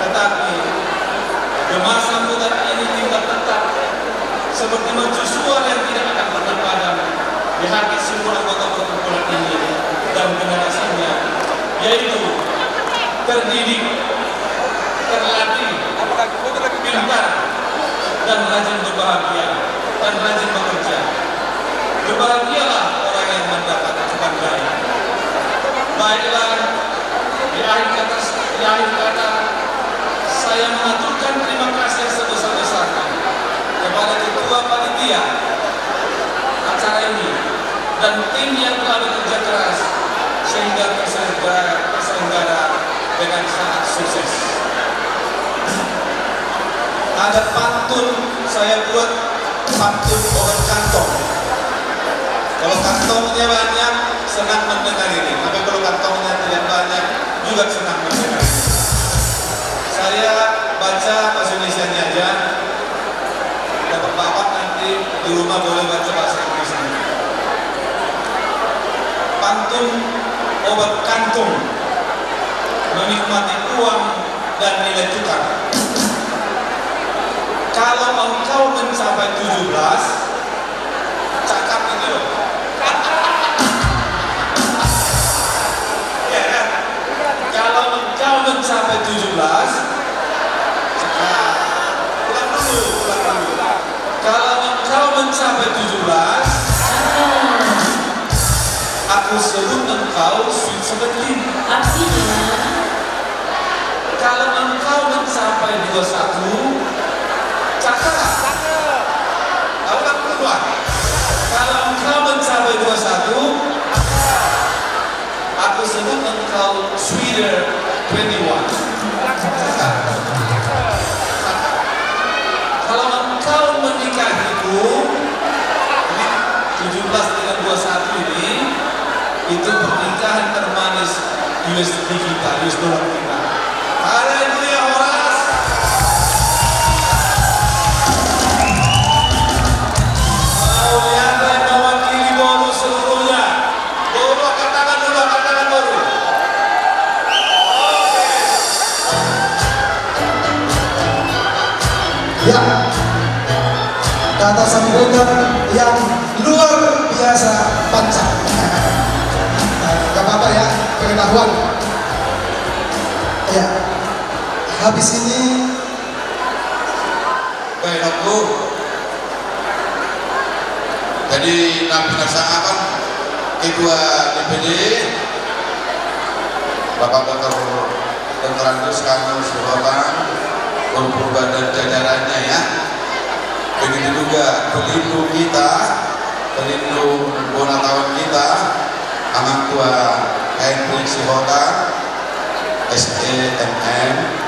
tetapi gemah sambutan ini tinggal tetap seperti mercusuar yang tidak akan pernah padam di hati seluruh anggota perkumpulan ini dan generasinya, yaitu terdidik, terlatih, pintar, dan rajin berbahagia, dan rajin bekerja. Berbahagialah orang yang mendapat kepandaian. Baiklah, di akhir kata, di akhir kata, saya mengaturkan terima kasih yang sebesar-besarnya kepada ketua panitia acara ini dan tim yang telah bekerja keras sehingga terselenggara, terselenggara dengan sangat sukses. Ada pantun saya buat, pantun obat kantong. Kalau kantongnya banyak, senang mendengar ini. Tapi kalau kantongnya tidak banyak, juga senang mendengar ini. Saya baca bahasa Indonesianya aja. Bapak-bapak nanti di rumah boleh baca bahasa Inggrisnya. Pantun obat kantung, menikmati uang dan nilai tukar. Kalau engkau mencapai tujuh belas, cakap itu loh. Ya kan? Kalau engkau mencapai tujuh belas, cakap. Ulang dulu, ulang dulu. Kalau engkau mencapai tujuh belas, aku sebut engkau sweet seventeen. Artinya? Kalau engkau mencapai dua satu, cakap. Tahu kan, Tuan? Kalau engkau mencapai dua satu, aku sebut engkau sweeter twenty-one. Cakap. Kalau engkau menikahiku, ini tujuh belas dengan dua satu ini, itu pernikahan termanis U S D kita, U S dollar kita. Haleluya, horas. Mauliate mewakili boru seluruhnya. Boru, angkat tangan dulu, angkat tangan, boru. Oke. Ya. Kata sambutan yang luar biasa panjang. Gak apa-apa ya, pengetahuan. Ya. Habis ini, baik, aku. Jadi, na pinasahaton Ketua D P D, Bapak Doktor Doktorandus Kanus Sihotang, Guru Purba dan jajarannya, ya. Begitu juga pelindung kita, pelindung bona taon kita, Amang Tua Hendrik Sihotang, S E M M,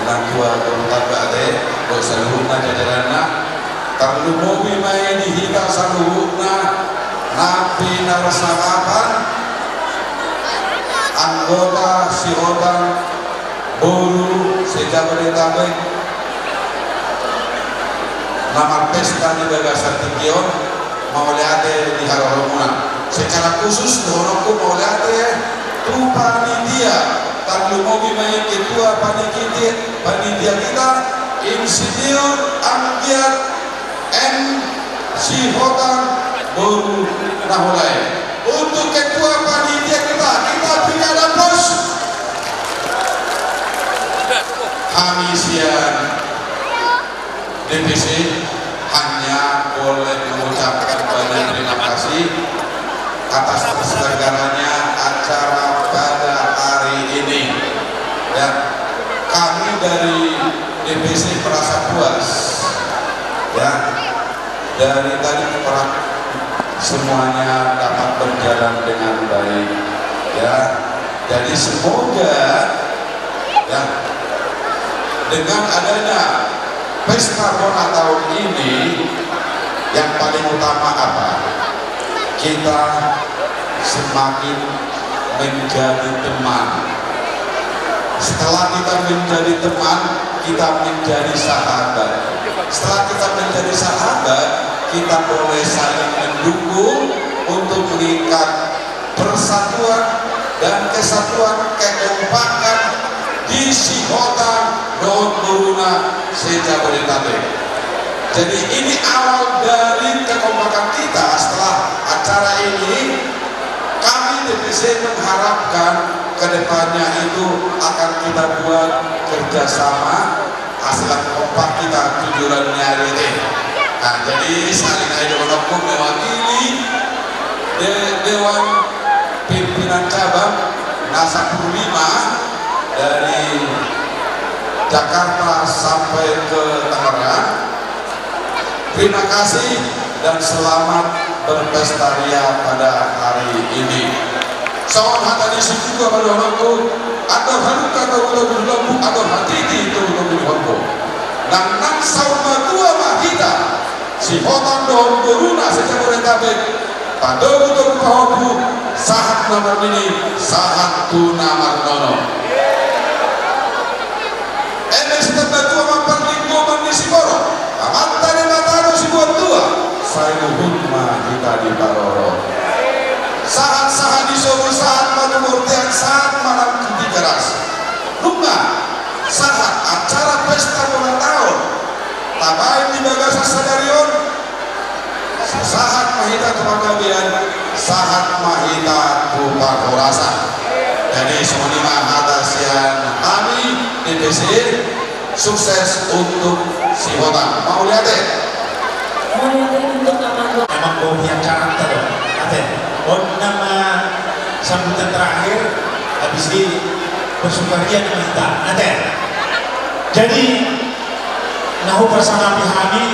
Amang Tua Guru Tarbate, dohot saluhutna jajaranna, tarlumobi ma i di hita saluhutna, na pinarsangapan, anggota Sihotang, boru se-Jabodetabek na marpesta di bagasan tingki on, mauliate di haroromuna. Secara khusus dohononku mauliate tu panitia, tarlumobi ma i ketua panitia, panitia kita, Insinyur Anggiat M Sihotang boru Nahulai. Untuk ketua panitia kita, kita berikan aplaus. Hami sian D P C hanya boleh mengucapkan banyak terima kasih atas terselenggaranya acara pada hari ini. Ya, kami dari D P C merasa puas Ya, dari tadi pra-, semuanya dapat berjalan dengan baik. Ya, jadi semoga, ya, dengan adanya pesta Bona tahun ini, yang paling utama apa? Kita semakin menjadi teman. Setelah kita menjadi teman, kita menjadi sahabat. Setelah kita menjadi sahabat, kita boleh saling mendukung untuk meningkat persatuan dan kesatuan, kekompakan di Sihotang dohot boruna se-Jabodetabek. Jadi, ini awal dari kekompakan kita. Setelah acara ini, kami D P C mengharapkan ke depannya itu akan kita buat kerjasama, asa kompak kita tu joloan ni ari ate. Nah, jadi saling aja menopuk mewakili de-, Dewan Pimpinan Cabang na sampulu lima dari Jakarta sampai ke Tangerang. Terima kasih dan selamat berpesta ria pada hari ini. Songon hata ni situa ma dohononku, andor halumpang togu-togu di lombu, andor hatiti togu-togu di horbo. Nang nang saur matua ma hita, Sihotang dohot boruna se-Jabodetabek, patogu-togu pahompu, sahat na marnini, sahat tu na marnono. Eme sitamba tua ma parlinggoman ni siborok, amanta Debata do sibuat tua, sai luhut ma hita diparorot. Sahat-sahat di sobu, sahat ma tu bortean, sahat ma nang tu Tigaras. Nunga sahat acara pesta bona taon tabaen di bagasan sadari on, sahat ma hita tu panggabean, sahat ma hita tu parhorasan. Jadi songon i ma hata sian hami D P C, sukses untuk Sihotang. Mauliate. Mauliate untuk Amang Bohi. Amang Bohi acaranta do. Ate. On nama sambutan terakhir, habis i bersukaria nama hita. Ate. Jadi, na hupasangapi hami,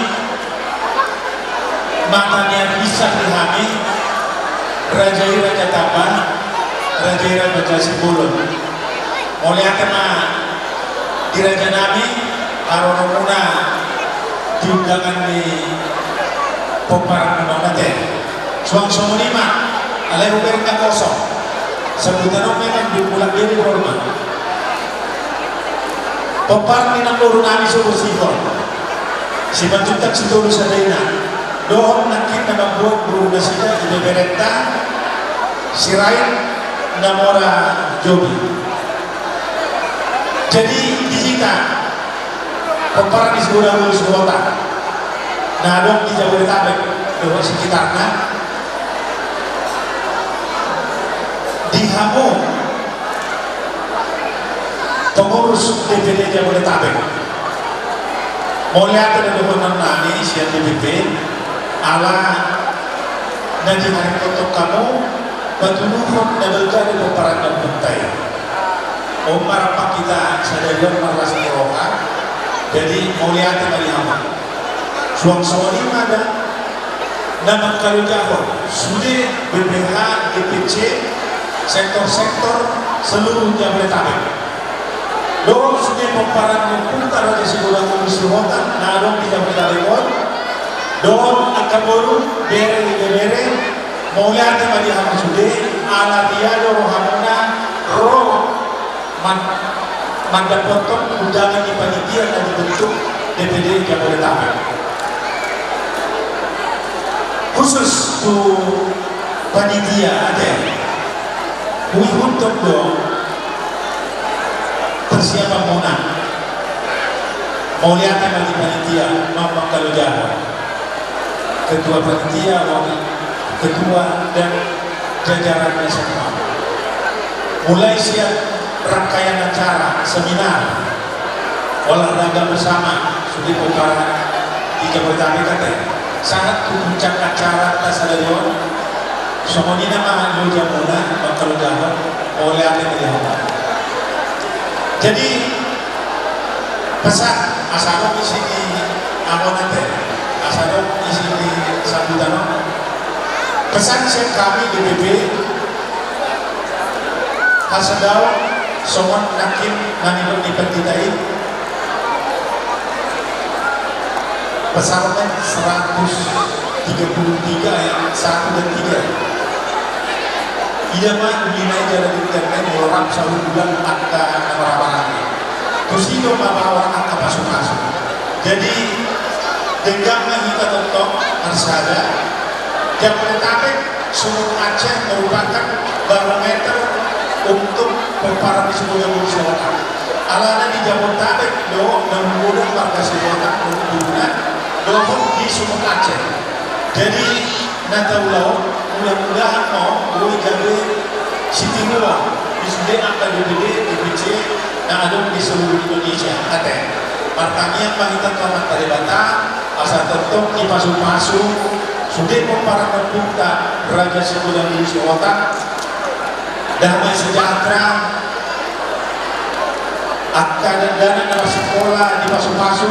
mata ni arbinsar di hami, raja i Raja Tamba, raja i Raja Simbolon. Mauliate ma di raja nami, haroromuna di undangan ni pomparan muna on ate. Suang songon i ma, alai hubereng na kosong. Sambutan on memang di mulak bere borma. Pomparan ni namboru nami so bersihon. Simanjuntak Sitolu Sadari na. Dohot nangkin na mamboan boru nasida ibeberenta Sirait na mora Jobi. Jadi di hita pomparan ni Siborok Sihotang na adong di Jabodetabek dohot sekitarna, di hamu pengurus D P D Jabodetabek. Mauliate do dohonon nami sian D P D ala na diharingkothon hamu patuduhon na balga do pomparan ni ompunta i. On ma rampak hita sadari on marlas ni roha. Jadi mauliate ma di hamu. Suang songon i ma da na mangkalojahon sude B P H, D P C, sektor-sektor seluruh Jabodetabek. Dohot sude pomparan ni ompunta Raja Siborok Sihotang na adong di Jabodetabek on. Dohot angka boru, bere, ibebere, mauliate ma di hamu sude, ala dia do rohamuna ro man-, mandapothon undangan ni panitia na dibentuk D P D Jabodetabek. Khusus tu panitia ate, huihuthon do persiapan muna. Mauliate ma di panitia, mangkalojahon. Ketua panitia, wakil ketua, dan jajarannya semua. Mulai sian rangkaian acara, seminar, olahraga bersama, sude pomparan di Jabodetabek ate. Sahat tu puncak acaranta sadari on, songon i nama lojamuna, mangkalojahon, mauliate ma di hamu. Jadi, pesan, asa adong isi ni amang ate. Sadok isi ni sambutan on. Pesan sian hami D P P, hasadaon songon nangkin na nidok ni pandita i. Psalmen seratus tiga puluh tiga ayat satu dan tiga. Ida ma uli nai jala denggan nai molo rap sahundulan angka na marhahamaranggi. Tusi do mabaor angka pasupasu. Jadi denggan ma hita tongtong marsada. Jabodetabek, Sumut Aceh merupakan barometer untuk pomparan ni Simajuntak Sihotang. Alana di Jabodetabek do na manggoda marga Sihotang dohot di Sumut Aceh. Jadi na taula on, mudah-mudahan ma boi gabe sitiruon di sude angka D P D, D P C na adong di seluruh Indonesia. Ate, martangiang ma hita tu Amanta Debata asa tongtong dipasupasu sude pomparan ni ompunta Raja Simajuntak Sihotang. Damai sejahtera, angka dakdanak na marsikola dipasupasu,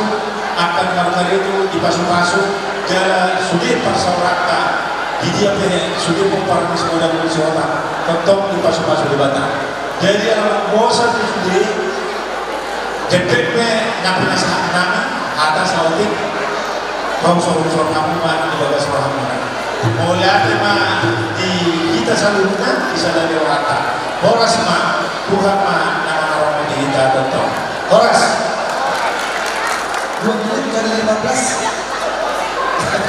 angka na markarejo dipasupasu, jala sude parsaoranta di dia pe sude pomparan ni Simajuntak Sihotang tongtong dipasupasu Debata. Jadi ala bosan tu sude, jempek pe na pinasahat nami hata saotik. Maunsur-unsur hamu ma di bagas rohamu. Mauliate ma di hita saluhutna di sada ni rohanta. Horas ma, Tuhan ma na mangaramoti hita tongtong. Horas. Dua menit, bukan lima belas.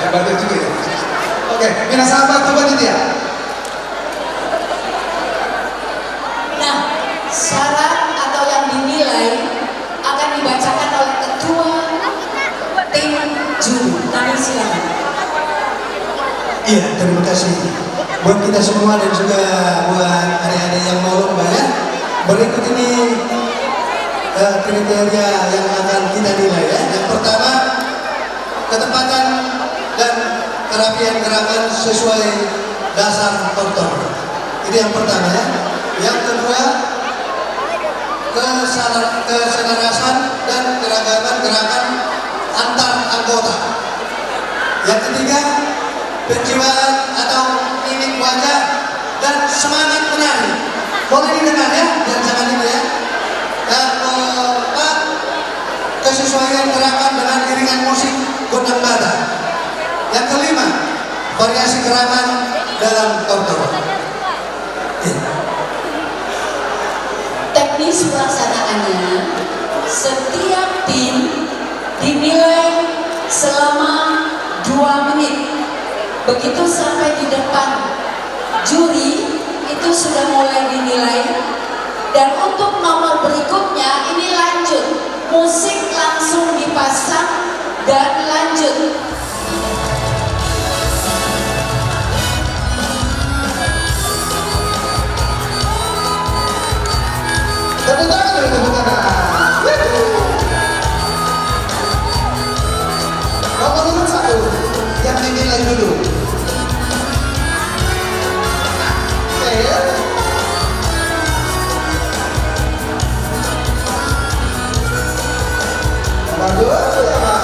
Banyak juga ya. Oke, pinasahat tu panitia. Nah, syarat atau yang dinilai akan dibacakan oleh ketua tim juri. Kami silakan. Iya, terima kasih buat kita semua dan juga buat adik-adik yang mau lomba ya. Berikut ini, eh, kriteria yang akan kita nilai ya. Yang pertama, ketepatan dan kerapian gerakan sesuai dasar tortor. Itu yang pertama ya. Yang kedua, kesana-, keselarasan dan keragaman gerakan antar anggota. Yang ketiga, penjiwaan atau mimik wajah dan semangat menari. Boleh didengar ya, dan jangan ini ya. Yang keempat, kesesuaian gerakan dengan iringan musik gondang bata. Yang kelima, variasi gerakan dalam tortor. Iya. Teknis pelaksanaannya, setiap tim dinilai selama dua menit. Begitu sampai di depan juri, itu sudah mulai dinilai. Dan untuk nomor berikutnya, ini lanjut. Musik langsung dipasang dan lanjut. Tepuk tangan dulu, tepuk tangan. Nomor urut satu yang dinilai dulu. Oke. Bagus, ya, Pak.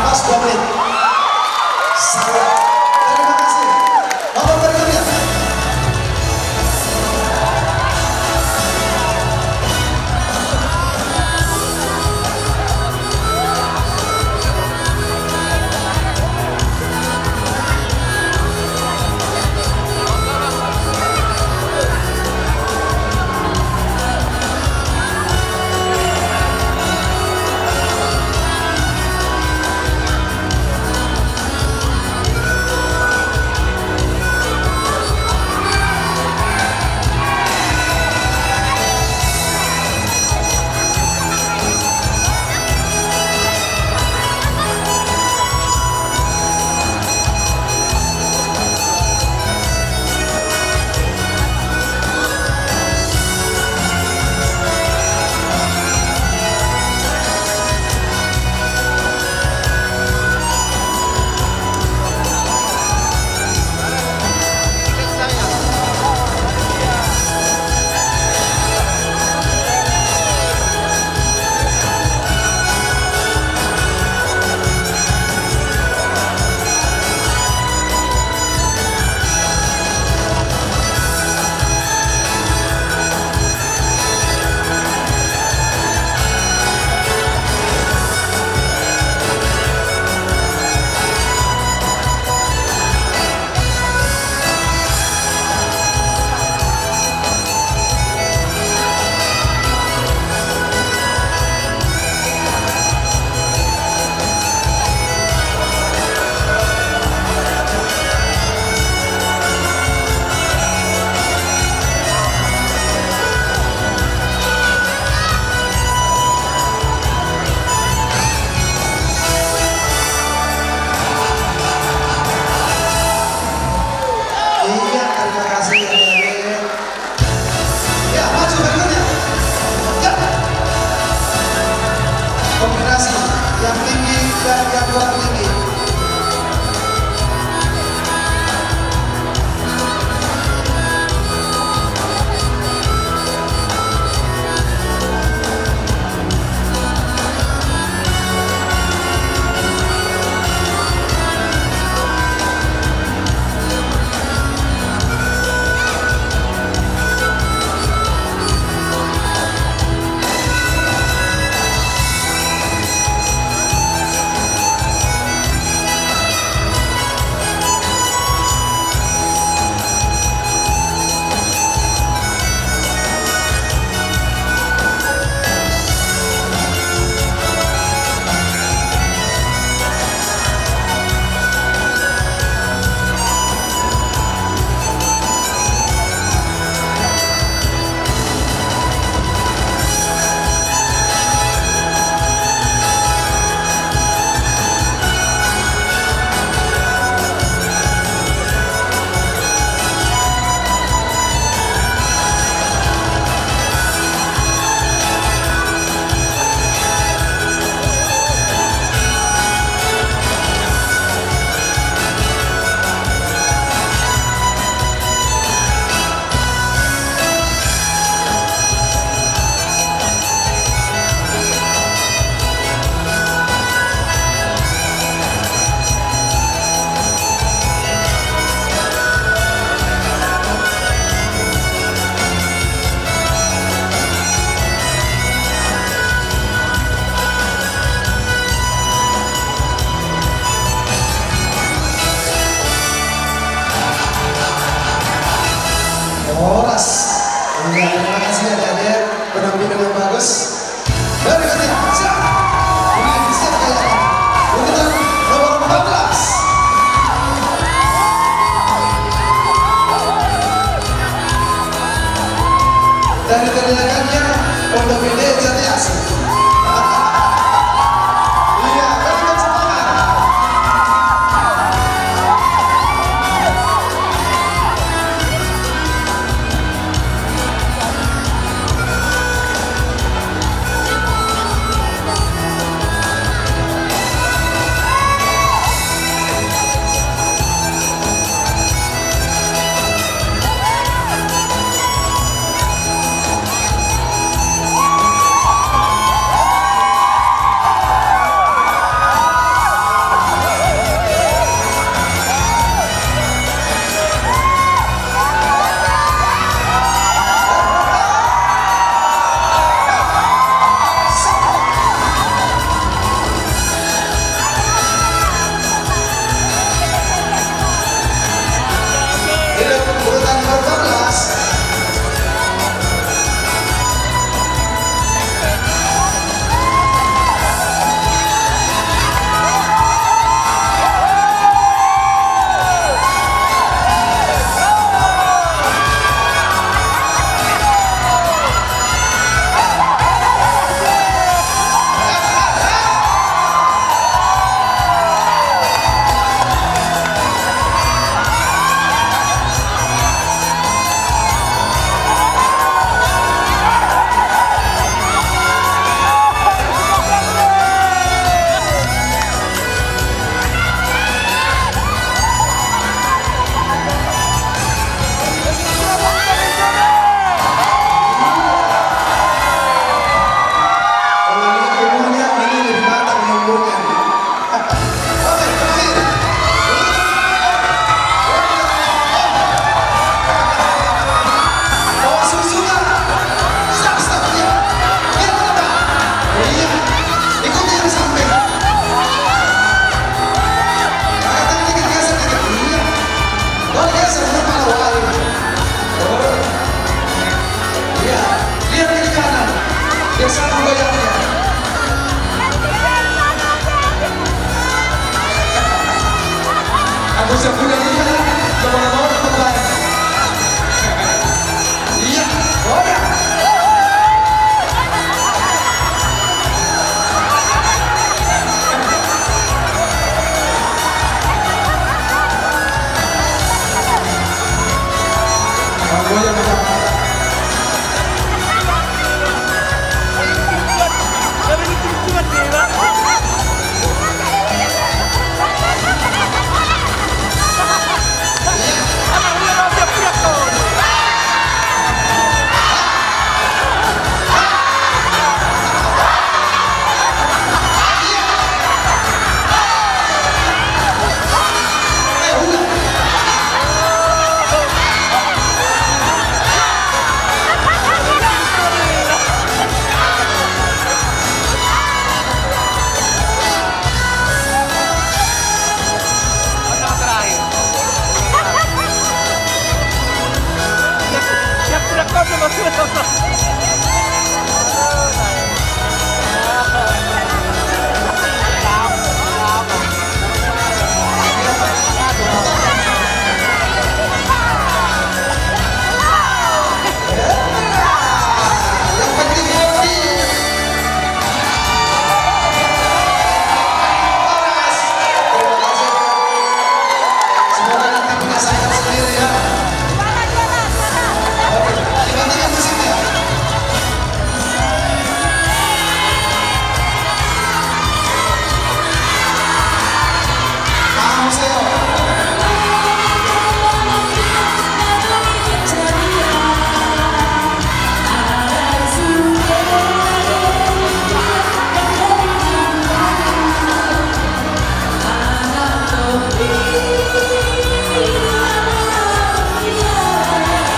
Pas dua menit. Saya. Terima kasih. Bapak Berkarya.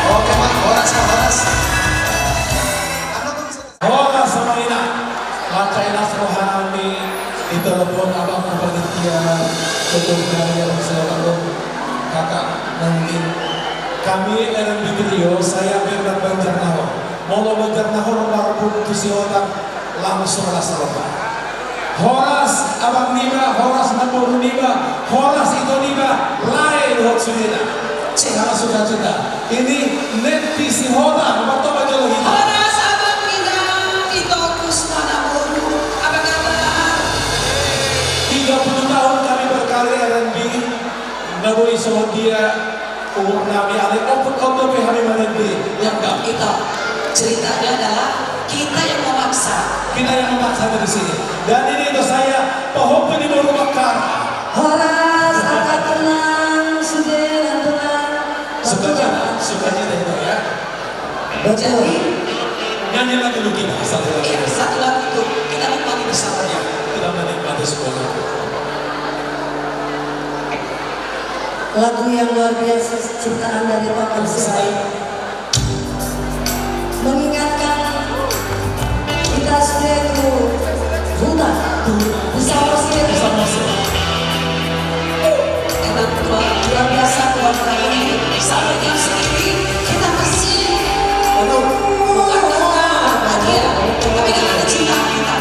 Oke, Pak, horas, Pak, horas. Horas, Amang Inang. Mansai las rohanami ditelepon abang tu panitia, tutur dari yang saya tahu, kakak mungkin. Kami R M B Trio, saya Bernard Banjarnahor. Molo Banjarnahor marbun tu Sihotang, langsung las roha. Horas abang niba, horas namboru niba, horas ito niba, lae dohot sudena. Cek ala sukacita. Ini net di Sihotang, mantap aja lo kita. Horas abang niba, ito kus mana boru, apa kabar? Tiga puluh tahun kami berkarir R M B, na boi songon dia umurnami, alai ompung on dope hami marende. Yang enggak, kita, ceritanya adalah kita yang memaksa. Kita yang memaksa di sini. Dan ini untuk saya, pahompu di Boru Bakar. Horas, angka tulang, sude nang tulang. Sukacita, sukacita itu ya. Betul. Jadi, nyanyi lagi dulu kita, satu lagu. Iya, satu lagu itu. Kita nikmati bersama. Iya, kita menikmati sebuah lagu. Lagu yang luar biasa, ciptaan dari Pak Sirait. Mengingatkan kita sudah itu hutan. Bisa musik. Bisa musik. Emang luar biasa keluarga ini. Sampai jam segini kita masih, aduh, bukan karena bahagia, tapi karena cinta kita.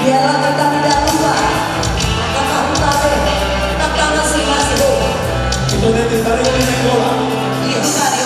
Biarlah kita tidak lupa kata Hutabe, kata masing-masing. Kita nanti tarik ini bola. Iya, kita di.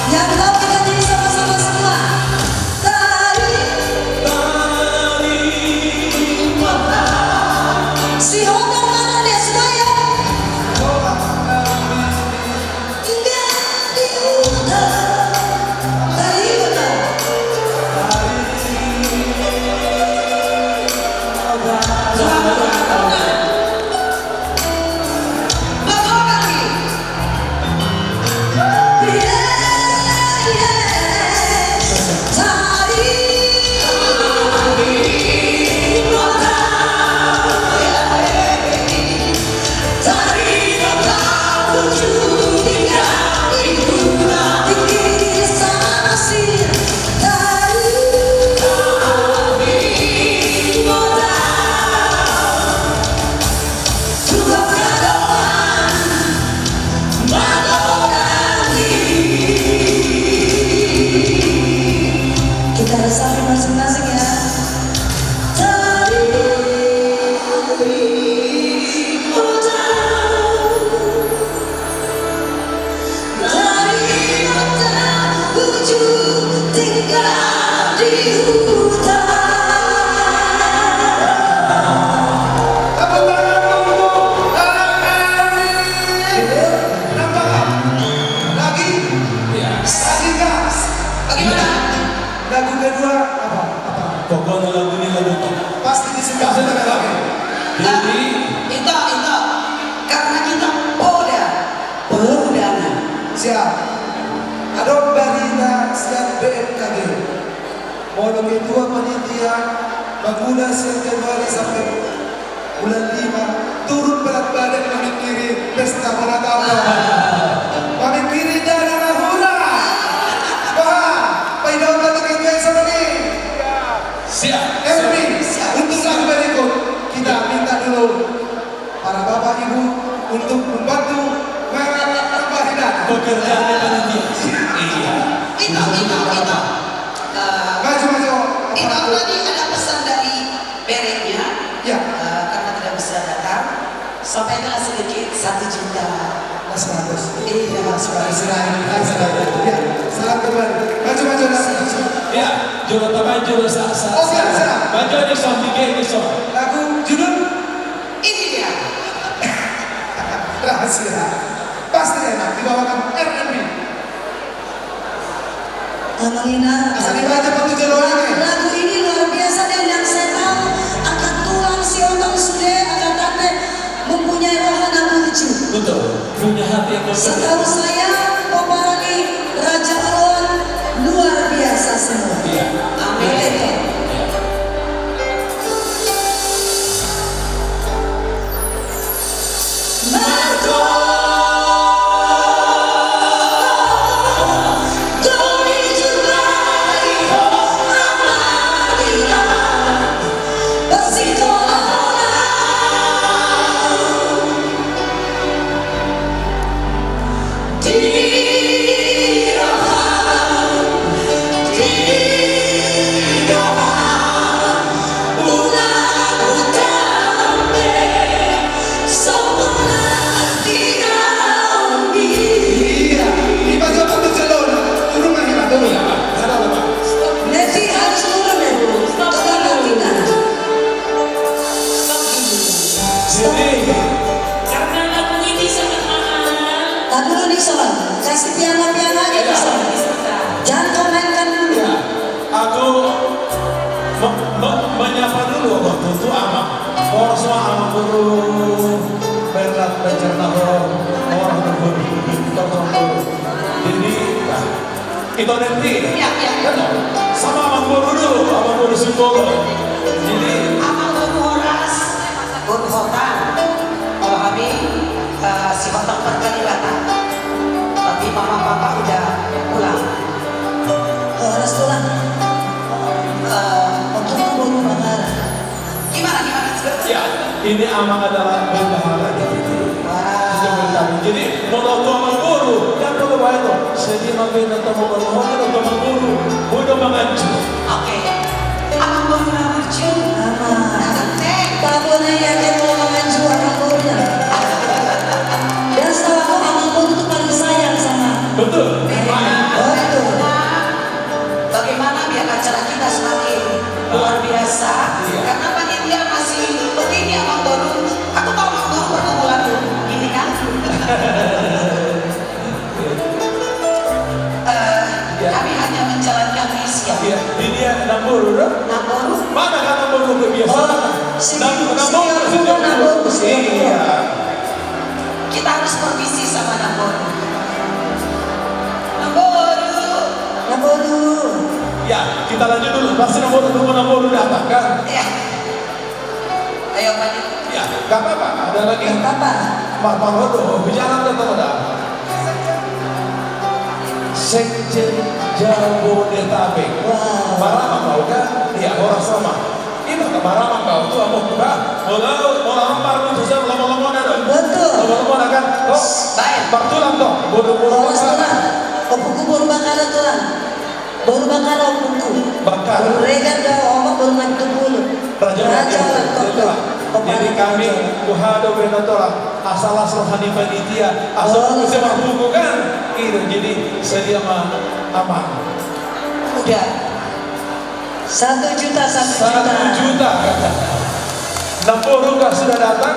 Yang tahu kita nyanyi sama-sama semua. Tari, tari, mata. Si Honda mana dia sudah ya? Indah di hutan. Tari, mata. Selamat datang. Kita resapi masing-masing ya. Dari kota ujung tinggal di hutan. Tepuk tangan untuk Anak Erwin. Nampak, Pak? Lagi? Iya. Lagi, Pak? Bagaimana? Lagu kedua apa? Apa? Pokoknya lagu ini lagu top. Pasti disuka. Pasti disuka. Jadi, Inta, Inta. Molo ketua panitia, mangula sian Januari sampe bulan lima, turun berat badan mamingkiri pesta Bona Tamba. Mamingkiri dana na hurang. Bah, paidaon ma tu ketua i songon i. Siap. Erwin, untuk lagu berikut, kita minta dulu para bapak ibu untuk membantu menambah dana. Pekerjaan di panitia. Iya. Itu, itu, itu. Eh, maju, maju. Itu tadi ada pesan dari berenya. Ya. Eh, karena tidak bisa datang, sampaikanlah sedikit, satu juta. Mas bagus. Iya, Mas bagus. Silakan, silakan. Ya, salam kembali. Maju, maju, maju. Ya, jolo tamai, jolo sa, sa, oh, sa. Siap, siap. Maju, Nixon, tiga, Nixon. Lagu judul? Ini dia. Rahasia. Pasti enak, dibawakan R and B. Amang Ina, asa dibaca patu jero ane. Lagu ini luar biasa, dan yang saya tahu, angka tulang Sihotang sude, angka tante mempunyai roha na burju. Betul, punya hati yang bersih. Setahu saya, pomparan ni Raja Oloan luar biasa semua. Iya. Amin. Iya. Jadi, karena lagu ini sangat mahal. Tar dulu, Nixon. Kasih piala-piala aja, Nixon. Jangan kau mainkan dulu. Ya, aku me-, me-, menyapa dulu waktu itu ama. Horas ma amangboru Bernard Becerna, horas amangboru. Jadi, ah, Ito nanti. Iya, iya. Kan? Sama amangboru dulu, amangboru Sihotang. Jadi amangboru horas, boru Hotang. Kalau hami, eh, Sihotang Parkalibata. Tapi mama papa udah pulang. Horas tulang. Eh, untuk boru Bangara. Gimana, gimana? Ya, ini amang adalah bendahara di sini. Wah. Jadi, molo tu amangboru, kan molo baen tu. Jadi, amang bendahara tu amangboru, molo tu amangboru, udah manganju. Oke. Amangboru na burju. Amang. Tabo na ia dia mau manganju amangboru na. Dan setahu aku, amangboru tuh paling sayang sama. Betul. Betul. Bagaimana biar acara kita semakin luar biasa? Iya. Karena panitia masih begini, amangboru. Aku tahu amangboru pergumulan ini kan. Eh, iya. Kami hanya menjalankan misi ya. Iya, ini dia namboru, no? Namboru. Mana kan namboru biasa? Oh, si, namboru, si namboru. Iya. Kita harus permisi sama namboru. Namboru. Namboru. Ya, kita lanjut dulu. Pasti namboru, nunggu namboru datang, kan? Iya. Ayo, Pak. Ya, nggak apa-apa. Ada lagi? Nggak apa-apa. Pak, Pak Rodo, bicara datang ada. Sekjen Jabodetabek. Wah. Marama kau, kan? Iya, horas sama. Ima, marama kau tu, amang, bah. Molo, molo amang parlu tu, siap, lomo-lomo na do. Betul. Lomo-lomo na kan. Oh, baik. Partulang tu. Boru-boru. Horas, Bangara. Tulang. Ompuku boru Bangara, tulang. Boru Bangara, ompuku. Bangara. Boru Regar do, omak, boru Nabitupulu. Raja, Raja Ulang Tongtong. Jadi kami, kuhado bena tola. Asal-asal hani panitia. Asal, oh, bisa mampuku kan. Gitu. Jadi, sedia ma, amang. Udah. Satu juta, satu juta. Satu juta. Namboru kah sudah datang?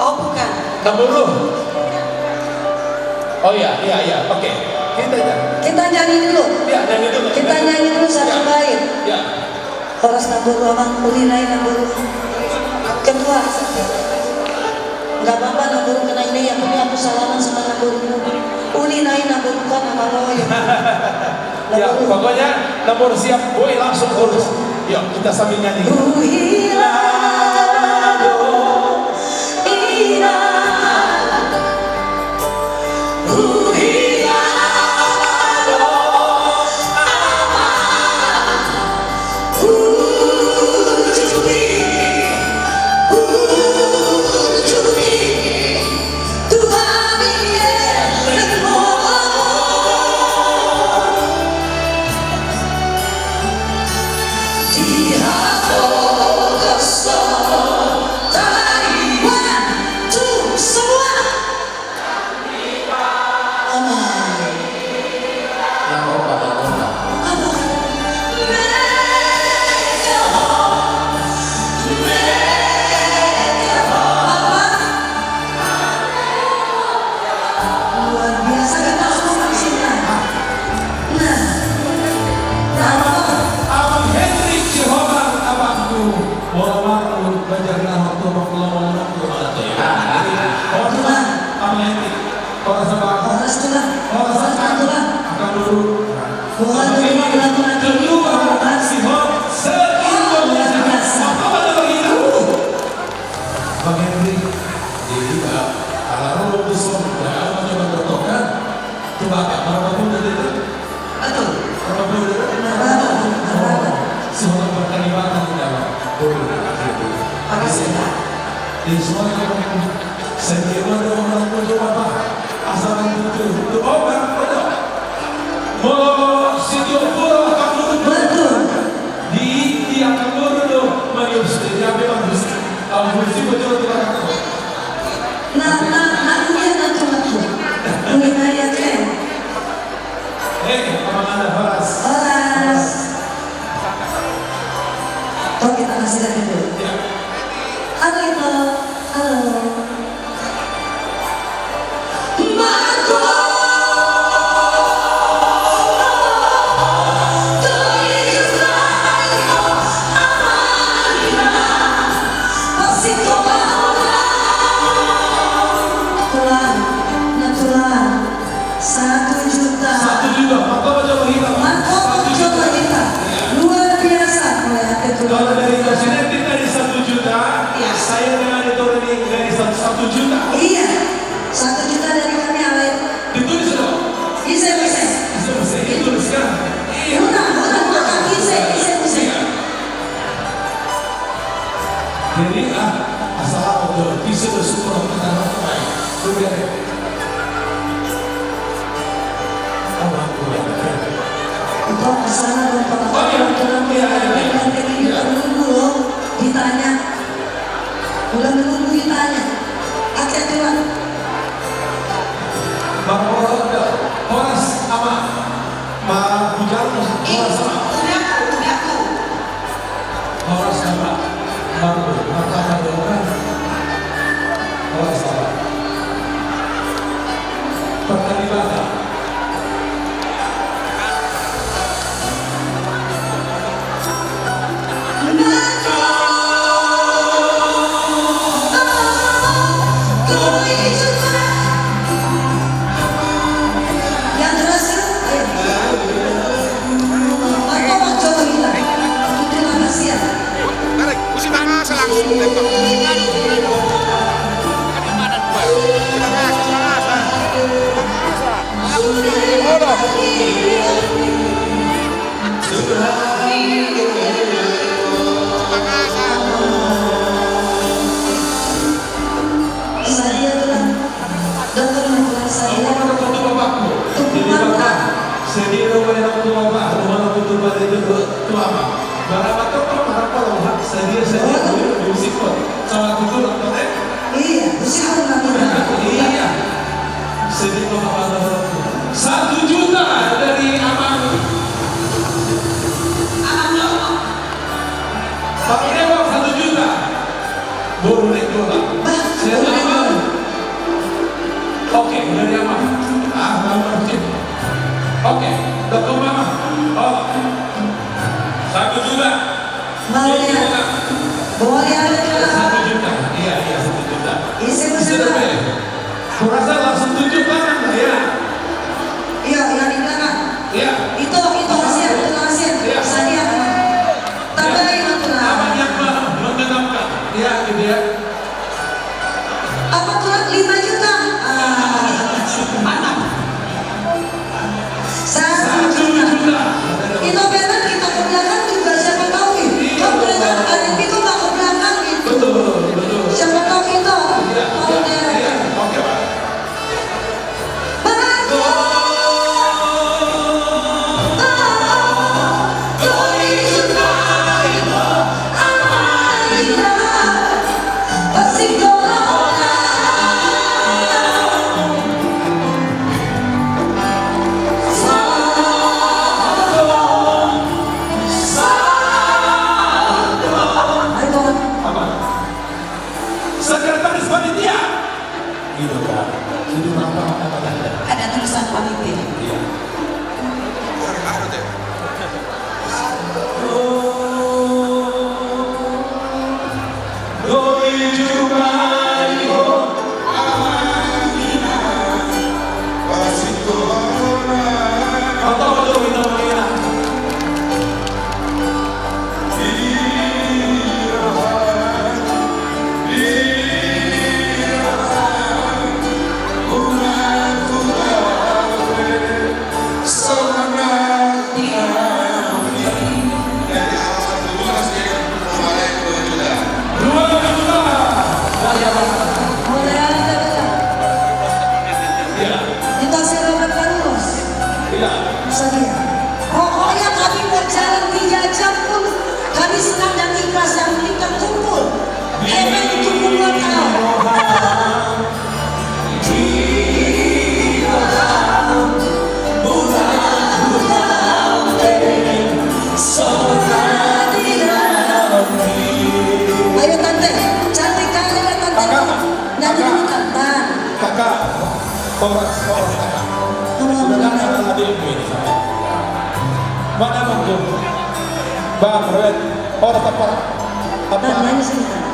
Oh, bukan. Namboru. Oh iya, iya, iya. Oke. Kita nyanyi. Kita nyanyi dulu. Iya, nyanyi dulu. Kita nyanyi dulu satu bait. Iya. Horas namboru, amang, uli nai namboru. Ketua. Nggak apa-apa namboru kena ini, yang penting aku salaman sama namboru. Uli nai namboru kan, amang, oh iya. Ya, pokoknya nomor siap, woi, langsung terus. Yuk, kita sambil nyanyi. Huhilala do inang, huhilala do amang, hujui, hujui. One, two, semua. Amang. Nggak apa-apa, nggak apa-apa. Amang. Apa? Luar biasa, kita semua di sini. Nah. Amang, Amang Henry Sihombing, Amang tu. Bola warna, Banjar Nahor, Tumbok Lomong, Tumbok Lomong. Horas ma, Amang Henry. Horas ma. Horas, Tulang. Horas ma, Tulang. Akan dulu. Tulang, Tulang, Tulang, Tulang. Kedua, Sihon, se-Indonesia. Luar biasa. Apa pada begitu? Bang Henry, jadi, eh, ala ro dison, ya, apa coba bertokan? Coba, apa, apa pun dari itu? Betul. Apa pun dari itu? Betul, betul. Semua berterima kasih, ya, Bang. Betul, betul. Apa sih, Pak? Di semua yang saya kira ada orang pun coba, Pak. Asal itu, itu, itu. Oh, Bang, betul. Molo Sitio Puro, Bang, betul. Di India, Bang, betul. Manius, ya, memang bisa. Kamu mesti betul, Bang. Na, na, na, kuliah na tu, na tu. Kuliah na ya, Ken. Eh, Amang Anda, horas. Horas. Tong, kita kasih lagi dulu. Ya. Halo, Ito. Halo. Tulang, na tulang. Satu juta. Satu juta. Markoba Jombo Hitam. Markoba Jombo Hitam. Luar biasa. Kalau dari President tadi satu juta, iya, saya dengan itu dari, dari satu, satu juta. Iya. Satu juta dari kami, Ale. Ditulis dong. Bisa, bisa. Bisa, bisa. Ditulis kan? Iya. Ulang, ulang, ulang. Bisa, bisa, bisa. Iya. Jadi, ah, asal aku tuh bisa bersyukur kita orang lain. Udah. Abang gue. Itu asal aku. Oh, iya. Iya, iya, iya. Udah menunggu loh, ditanya. Udah menunggu ditanya. Oke, Tuhan. Bang Rohot, horas, Abang. Bang Bujang, horas, Abang. Udah, udah. Horas, Abang. Bang, Bang, Bang, Bang. Horas, Abang. Pertandingan. Tarik, usi Bangasa langsung tembak. Bangasa, Bangasa. Sadia do baenonku tu Amang, tu Amang. Barang antong, Amang, sadia, sadia, musikkon. Sama tutu nonton, eh? Iya, musikkon nonton. Iya. Sadia do baenonku. Satu juta dari Amang. Amang lo. Bang Dewa, satu juta. Boru naik dua, Bang. Bah, saya tahu. Oke, udah dia mah. Ah, Bang Martin. Oke, dokter mama. Oh. Satu juta. Mau ya? Boleh ada juga. Satu juta. Iya, iya, satu juta. Isi, isi berapa? Kurasa langsung tunjuk tangan, ya. Iya, yang di belakang. Iya. Itu, itu. Apa kurang lima juta? Ah. Satu juta. Itu benar kita ke belakang juga, siapa tahu, nih. Kau benar, hari itu nggak ke belakang, gitu. Betul, betul. Siapa tahu kita mau, iya, iya, daerah. Iya. Oke, Pak. Sekretaris panitia. Gitu, Kak. Itu apa, apa tanda? Ada tulisan panitia. Iya. Pokoknya kami berjalan tiga jam pun kami senang dan ikhlas, yang penting terkumpul. Hepeng untuk membuat kau. Ayo, Tante, cantik kali ya, Tante. Kakak, nyanyi dulu, Tante. Kakak, horas, horas, Kakak. Sebenarnya ada adikmu ini, Kakak. Mana Bang Jul? Bang Red, horas apa? Apa? Tante, nyanyi sini, Tante.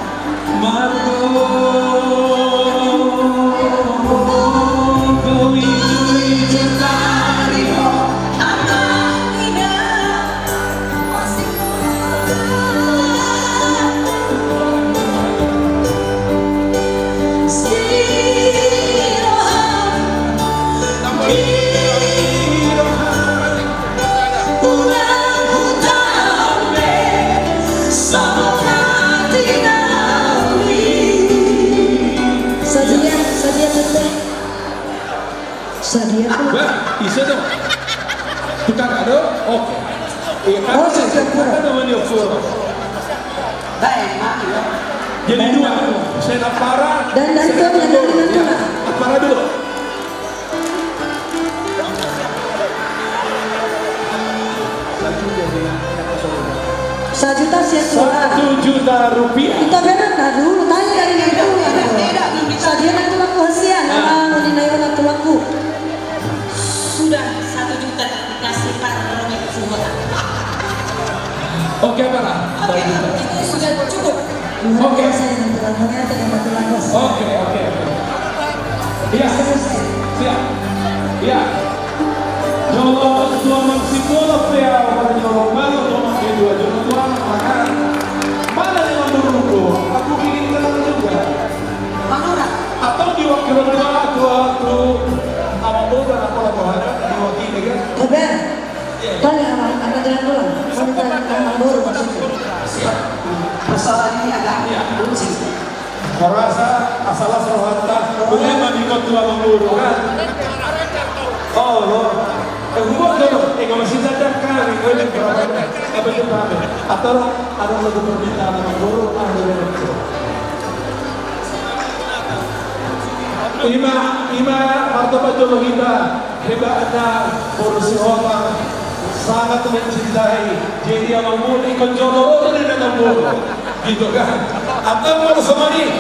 Sadia, sadia, Tante. Sadia tu. Bah, ise do? Tukang ado? Oke. Iya, kan? Oh, sudah, sudah. Kan namanya Oppo. Baik, Mak. Jadi dua. Saya Apara. Dan, dan saya itu, dan, dan, dan, iya. Apara dulu. Sajuta sian tulang. Satu juta rupiah. Ita berat na dulu, tanya dari na dulu. Sadia na tulangku hasian, nama uli na iwa na tulangku. Sudah satu juta dikasih Pak Romi Sugota. Oke, Apara. Oke, itu sudah cukup. Oke. Oke, oke. Iya. Siap. Iya. Jolo tua mangsibola pe au, jolo baru tua mangsidua, jolo tua makan. Mana ni Amang Boru? Aku ingin kenal juga. Atau diwakili tua, tua tu Amang Boru, apa lah, Tuhan? Diwakili kan? Betul. Tanya Amang, Amang jalan pulang. Mau ditanya Amang Boru maksudnya. Siap. Masalah ini agak rumit. Merasa asal-asal hata, boleh mandi kau tua Amang Boru kan? Oh, lo. Eh, gua dulu. Eh, kalau masih ada kami, gue ini berapa? Apa itu berapa? Atau ada lagu permintaan Amang Boru, ah, boleh. Ima, ima, martopak jolo hita. Hebatna Boru Sihotang, sangat mencintai. Jadi Amang Boru ikut jolo, oh, dari Amang Boru. Gitu kan? Atau mau sama nih?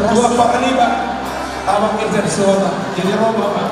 Dua pakai nih, Pak. Abang kerja di Sihotang. Jadi Roma, Pak.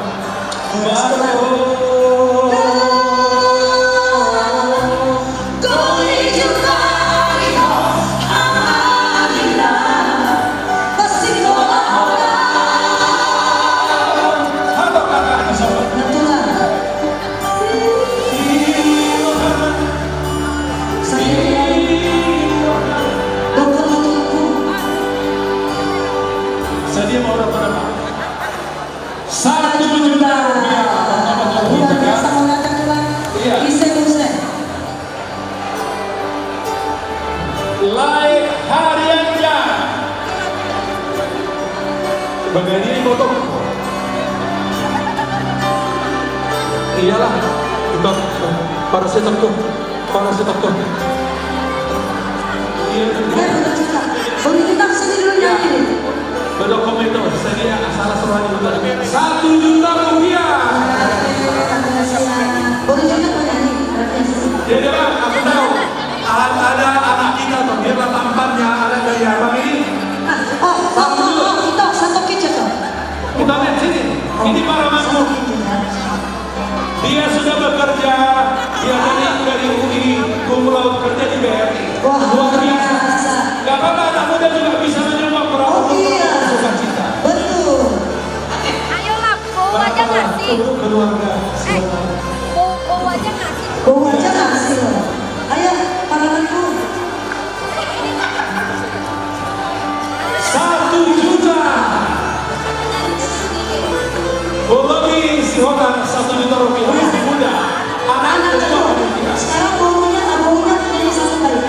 Bagani motor. Iyalah, kita para setok tuh, para setok tuh. Iya. Eh, betul juga. Boleh kita sini dulu ya, ini. Betul, komen tuh. Saya salah suara juga. Satu juta rupiah. Boleh juga, Bang, ini. Jadi, Bang, aku tahu. Ada, ada anak kita tuh, dia tampannya ada gaya Bang ini. Ah, oh, oh, oh, oh, itu satu kecil tuh. Kita lihat sini. Ini para mangku. Dia sudah bekerja, dia dari, dari U I, cum laude, kerja di B R I. Wah, luar biasa. Gak apa-apa, anak muda juga bisa menyumbang perahu untuk sukacita. Betul. Ayolah, bawa aja nasi. Untuk keluarga. Eh, bawa, bawa aja nasi. Bawa aja nasi, loh. Ayo, para mangku. Satu juta. Bologi Sihotar satu juta rupiah. Masih muda. Anak muda. Sekarang baunya, baunya jadi satu kali.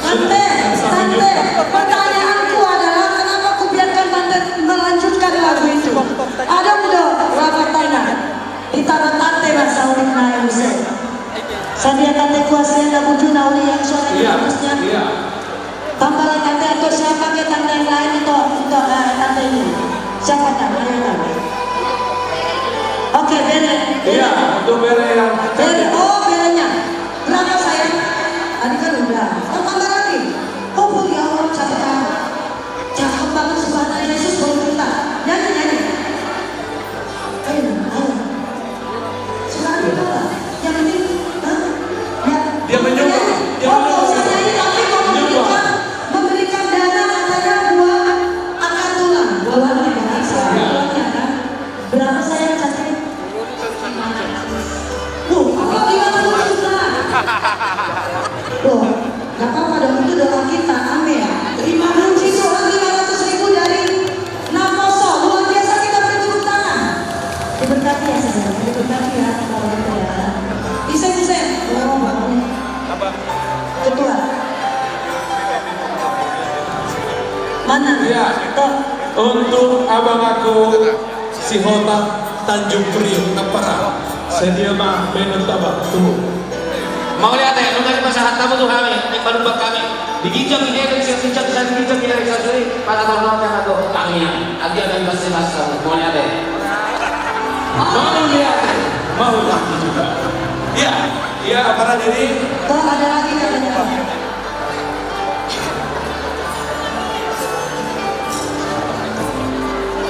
Tante, tante, pertanyaanku adalah kenapa kubiarkan tante melanjutkan lagu itu? Ada udah rapat tangan di tangan tante, Mas Aulik Naim Hussein. Sadia tante kuasia na bujur na uli yang suara bagusnya. Iya. Tambahlah tante atau siapa ke tante yang lain itu untuk, eh, tante ini. Siapa tante? Ayo tante. Oke, bere. Iya, untuk bere yang bere. Oh, berenya. Berapa, sayang? Tadi kan udah. Oh, tambah lagi. Oh, ya Allah, cakep banget. Cakep banget, Subhanallah, Yesus, boleh minta. Nyanyi, nyanyi. Ayo, ayo. Silakan, Bapak. Yang penting, hah? Ya. Dia menyumbang. Dia menyumbang. Oh, nggak usah nyanyi, tapi mau memberikan, memberikan dana katanya buat angkat tulang. Buat angkat tulang, ya kan? Berapa, sayang, catnya? Loh, apa lima puluh juta? Loh, nggak apa-apa dong, itu doa kita. Amin. Terima kasih, Tuhan, lima ratus ribu dari Naposo. Luar biasa, kita beri tepuk tangan. Diberkati ya, sayang. Diberkati ya, kalau gitu ya. Bisa, bisa. Oh, bagus. Ketua. Mana? Iya. Tuh. Untuk abang aku. Sihotar, Tanjung Priok, Nampara. Sadia ma bahenon taba tu. Mauliate, nunga dipasahat hamu tu hami, di panumpang hami. Di ginjang, di ginjang, di ginjang, di ginjang, di ginjang, di ginjang, di ginjang, di ginjang, di ginjang. Mauliate. Mauliate. Mauliate juga. Iya, iya, apa lagi? Toh, ada lagi katanya, Pak.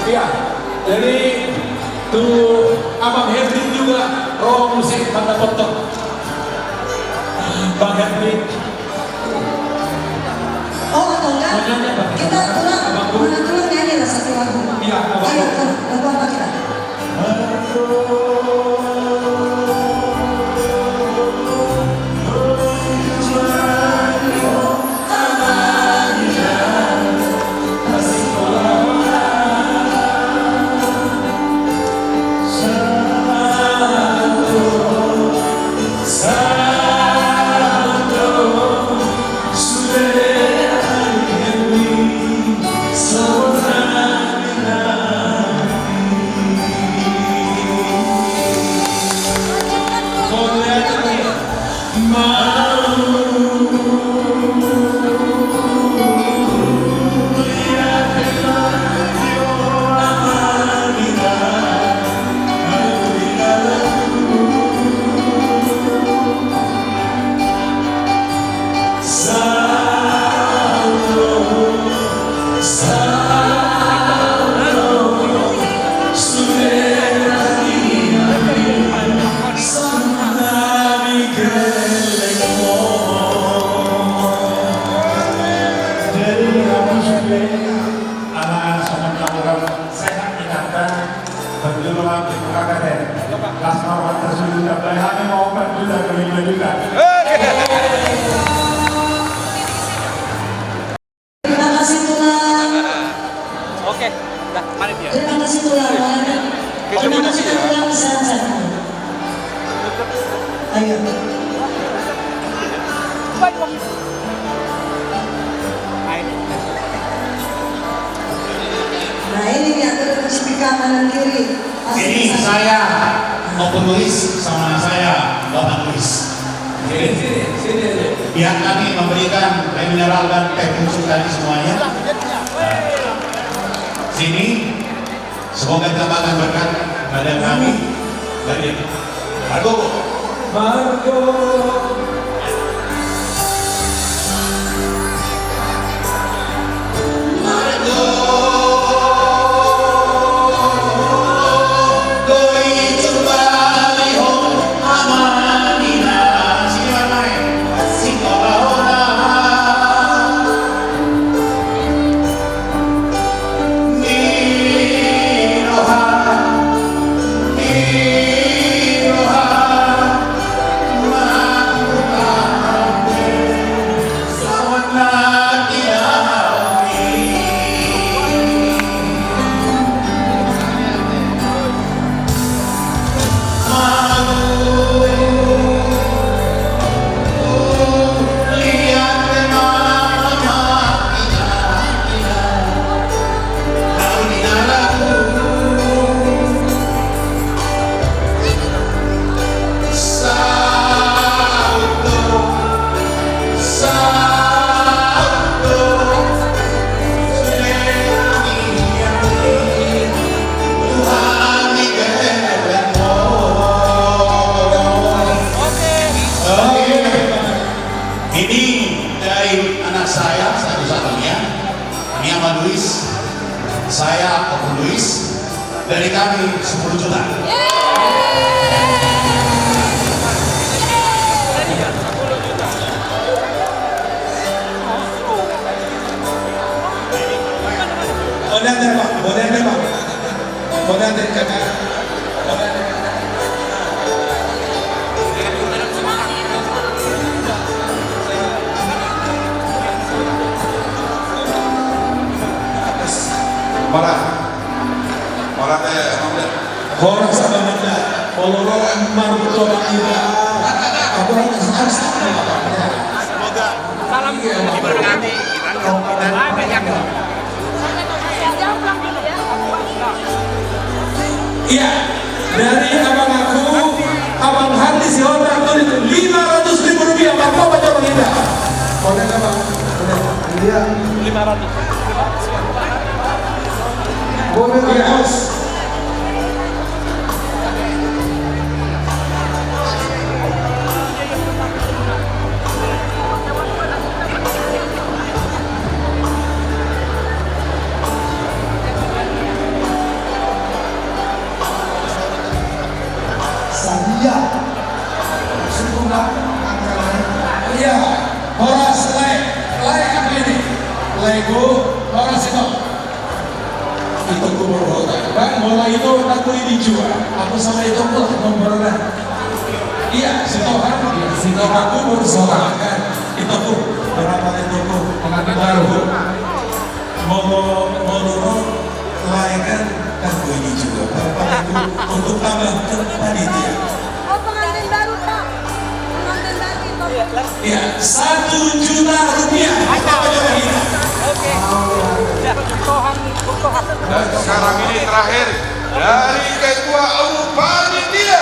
Iya, jadi tu Abang Herdi juga, ro muse mandapothon. Bang Herdi. Oh, atau enggak? Mau nyanyi apa? Kita tulang, Abang Guru. Mana tulang nyanyi lah satu lagu. Iya, Abang Guru. Ayo, tuh, lagu apa kita? Terima kasih, Tulang. Oke, dah, mari dia. Terima kasih, Tulang. Terima kasih, Tulang. Sehat-sehat. Ayo. Nah, ini dia, tulang di kanan kiri. Ini saya, Ompung Luis, sama saya, Bapak Luis. Sini, sini, sini aja. Biar kami memberikan air mineral dan teh pucuk tadi semuanya. Sini, semoga tambahkan berkat pada kami. Hadir. Margo. Margo. Ini dari anak saya satu-satunya. Ini sama Luis, saya Ompung Luis, dari kami sepuluh juta. Boleh ada, Pak? Boleh ada, Pak? Boleh ada, Kakak? Mora, mora, eh, mora. Horas, Amanda. Molo ro, eh, marmuto, Amanda. Aku harus, harus. Semoga. Salam diberkati. Iya, dari abang aku, Abang Hardi Sihotang, tulis lima ratus ribu rupiah, Bang, coba, coba kita. Boleh nggak, Bang? Boleh. Iya. Lima ratus. Boleh, Bang. Iya. Sadia. Sudah. Iya. Horas, lae. Lae, apa ini? Lae, Bu. Horas, itu. Itoku Borhota. Bang, molo itoku, itoku i di jua. Aku sama itoku lah, nomorna. Iya, si Toha. Iya, si Toha. Aku Borhota, kan. Itoku. Berapa itoku? Pengantin baru. Molo, molo, molo, lae kan, kan gue ini juga. Berapa itu? Untuk tambah ke panitia. Oh, pengantin baru, Pak. Pengantin baru itu. Iya, satu juta rupiah. Oke. Dan sekarang ini terakhir dari ketua umum panitia.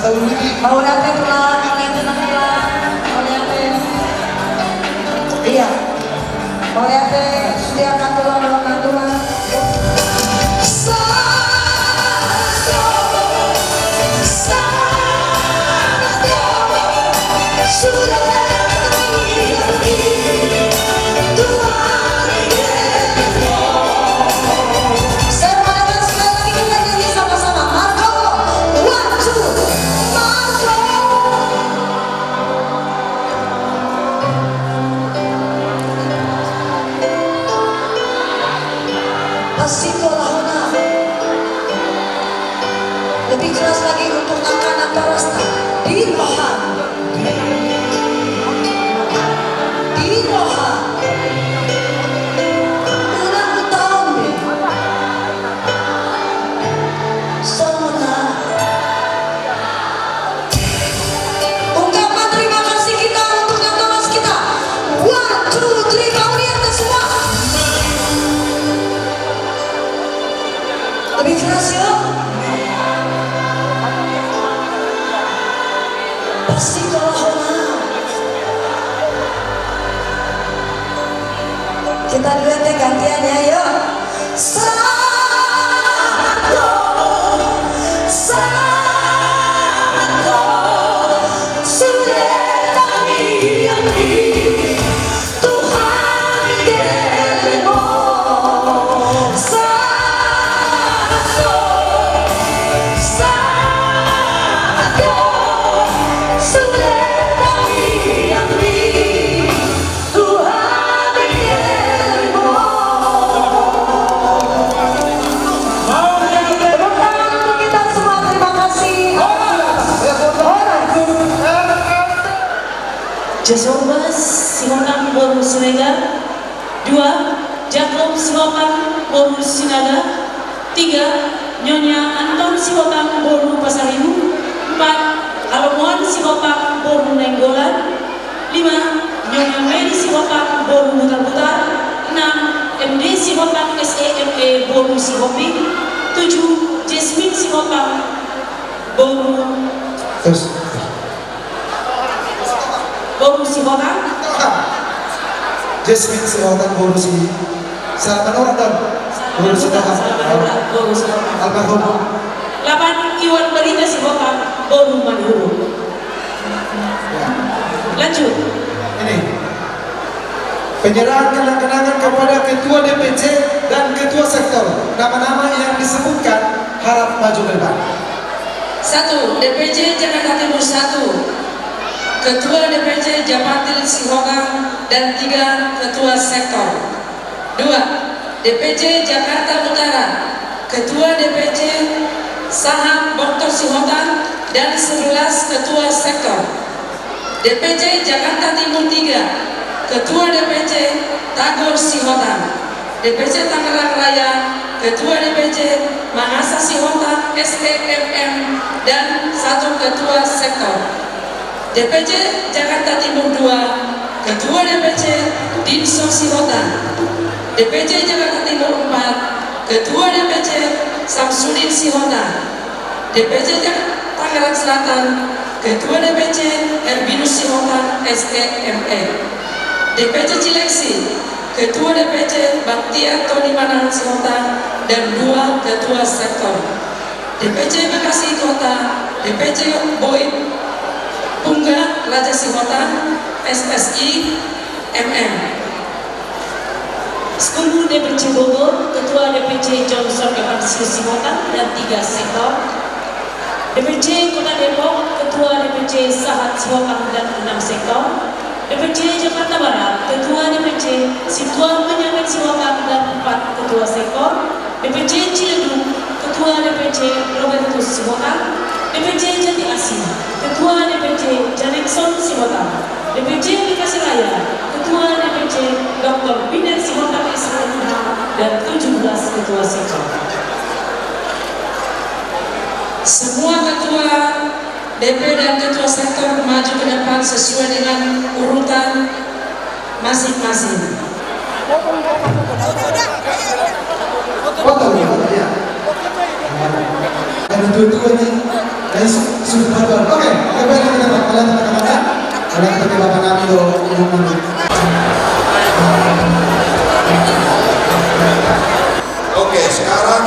Mauliate tulang, mauliate tulang, mauliate. Iya. Mauliate, sude angka tulang, angka tulang. Semangat sekali lagi, kita nyanyi sama-sama. Marco, one, two, Marco. Pasingkolahona. Lebih keras lagi untuk angka natorasna. Di roha. Di roha. Unang hutaon be. Songon na. Ungkapan terima kasih kita untuk natoras kita. One, two, three, mauliate semua. Lebih keras, yuk. Pasingkolahona. Kita duet ya, gantian ya, yuk. Sahat do, sahat do, sude tangiang ni Tuhan di lelengmu. Sahat do, sahat do, sude tangiang ni Tuhan di lelengmu. Tepuk tangan untuk kita semua, terima kasih. Horas. Jasorbas Sihotang boru Siregar. Dua, Jakob Sihotang boru Sinaga. Tiga, Nyonya Anton Sihotang boru Pasaribu. Empat, Halomoan Sihotang boru Nainggolan. Lima, Nyonya Mary Sihotang boru Butarbutar. Enam, M D Sihotang S E M E boru Sihombing. Tujuh, Jasmine Sihotang boru Terus. Boru Sihotang. Jasmine Sihotang boru Si. Salah mana orang, Don? Boru Sihotang. Boru Sihotang. Almarhum. Delapan, Iwan Barita Sihotang boru Manurung. Ya. Lanjut. Ini. Penyerahan kenang-kenangan kepada Ketua D P C dan Ketua Sektor. Nama-nama yang disebutkan harap maju ke depan. Satu, D P C Jakarta Timur satu, Ketua D P C Japatil Sihotang dan tiga Ketua Sektor. Dua, D P C Jakarta Utara, Ketua D P C Sahat Boktor Sihotang dan sebelas Ketua Sektor. D P C Jakarta Timur tiga, Ketua D P C Tagor Sihotang. D P C Tangerang Raya, Ketua D P C Mangasa Sihotang S E M M dan satu Ketua Sektor. D P C Jakarta Timur dua, Ketua D P C Dinso Sihotang. D P C Jakarta Timur empat, Ketua D P C Samsudin Sihotang. D P C Jak-, Tangerang Selatan, Ketua D P C Herbinus Sihotang S E M E. D P C Cilengsi, Ketua D P C Baktiar Toni Manang Sihotang dan dua Ketua Sektor. D P C Bekasi Kota, D P C Boy Pungga Raja Sihotang, S S I, M M. Sepuluh, D P C Bogor, Ketua D P C Johnson Evansius Sihotang dan tiga Sektor. D P C Kota Depok, Ketua D P C Sahat Sihotang dan enam Sektor. D P C Jakarta Barat, Ketua D P C Situan Benyamin Sihotang dan empat Ketua Sektor. D P C Ciledug, Ketua D P C Robertus Sihotang. D P C Jati Asih, Ketua D P C Janekson Sihotang. D P C Bekasi Raya, Ketua D P C Doktor Binder Sihotang S H M H dan tujuh belas Ketua Sektor. Semua Ketua D P dan Ketua Sektor maju ke depan sesuai dengan urutan masing-masing. Potong, ya? Ada dua-dua nih. Oke, oke, baik, kita, Pak. Melihat teman-teman, ya. Melihat teman-teman kami, do, yang mana? Oke, sekarang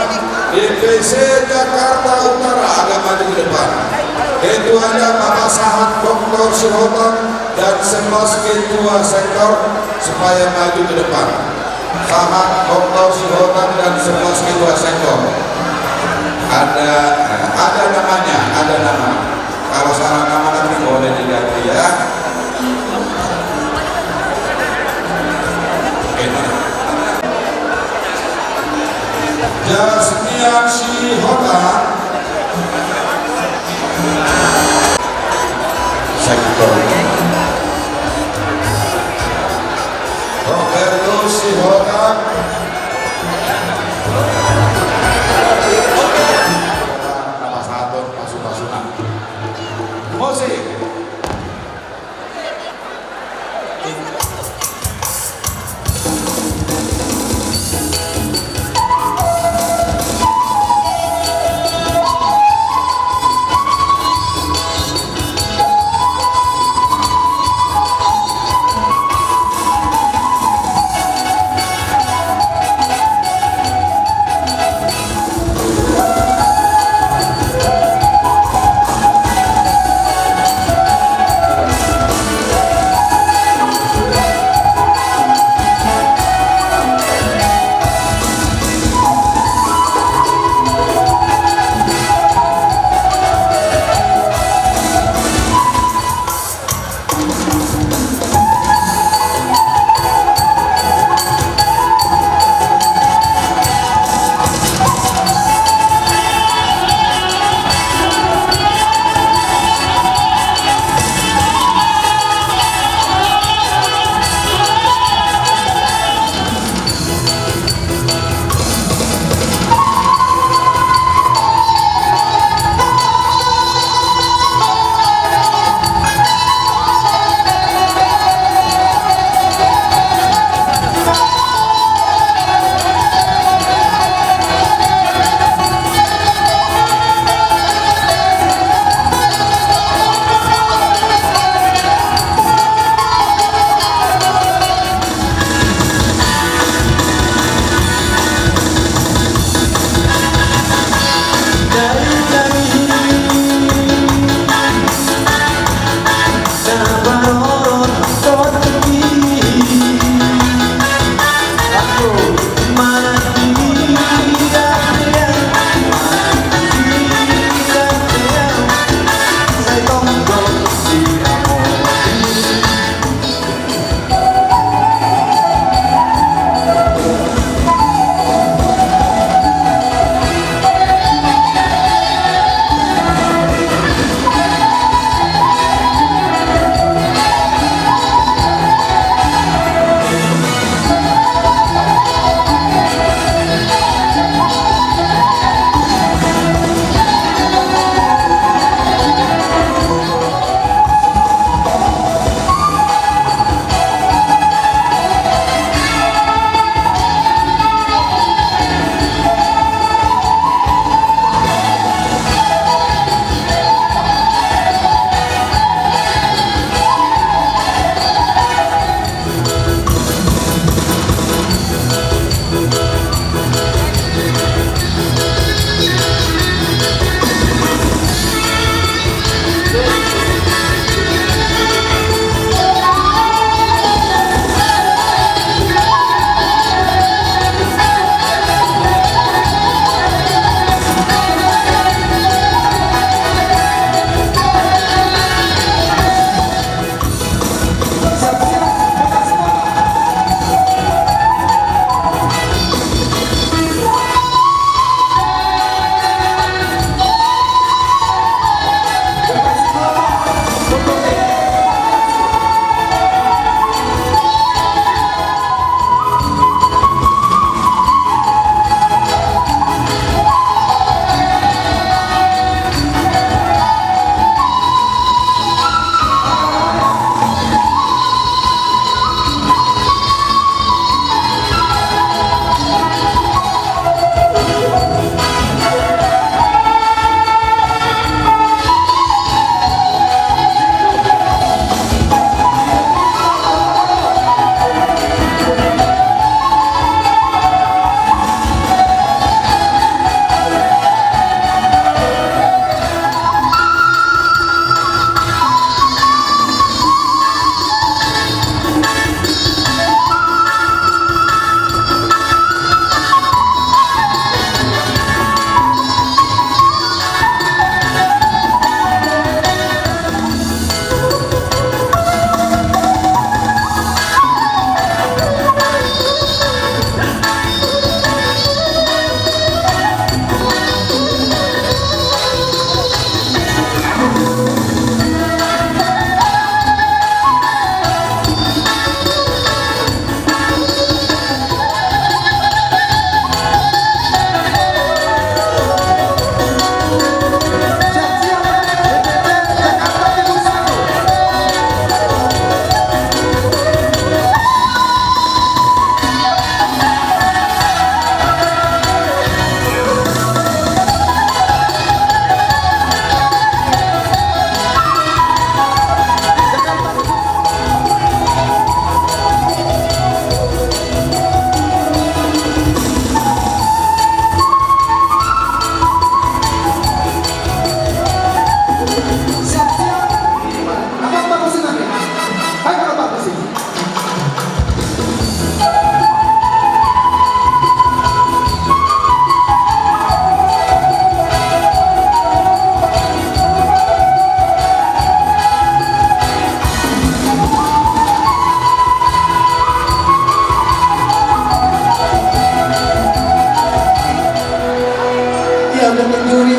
D P C Jakarta Utara agak maju ke depan. Ketuanya Bapak Sahat Doktor Sihotar dan sebelas ketua sektor supaya maju ke depan. Sahat Doktor Sihotar dan sebelas ketua sektor. Ada, ada namanya, ada nama. Kalau salah nama nanti boleh diganti ya. Oke. Jasmian Sihotar. Sektor. Robertus Sihotar. Nama satu, pasu-pasu, nah. Musik.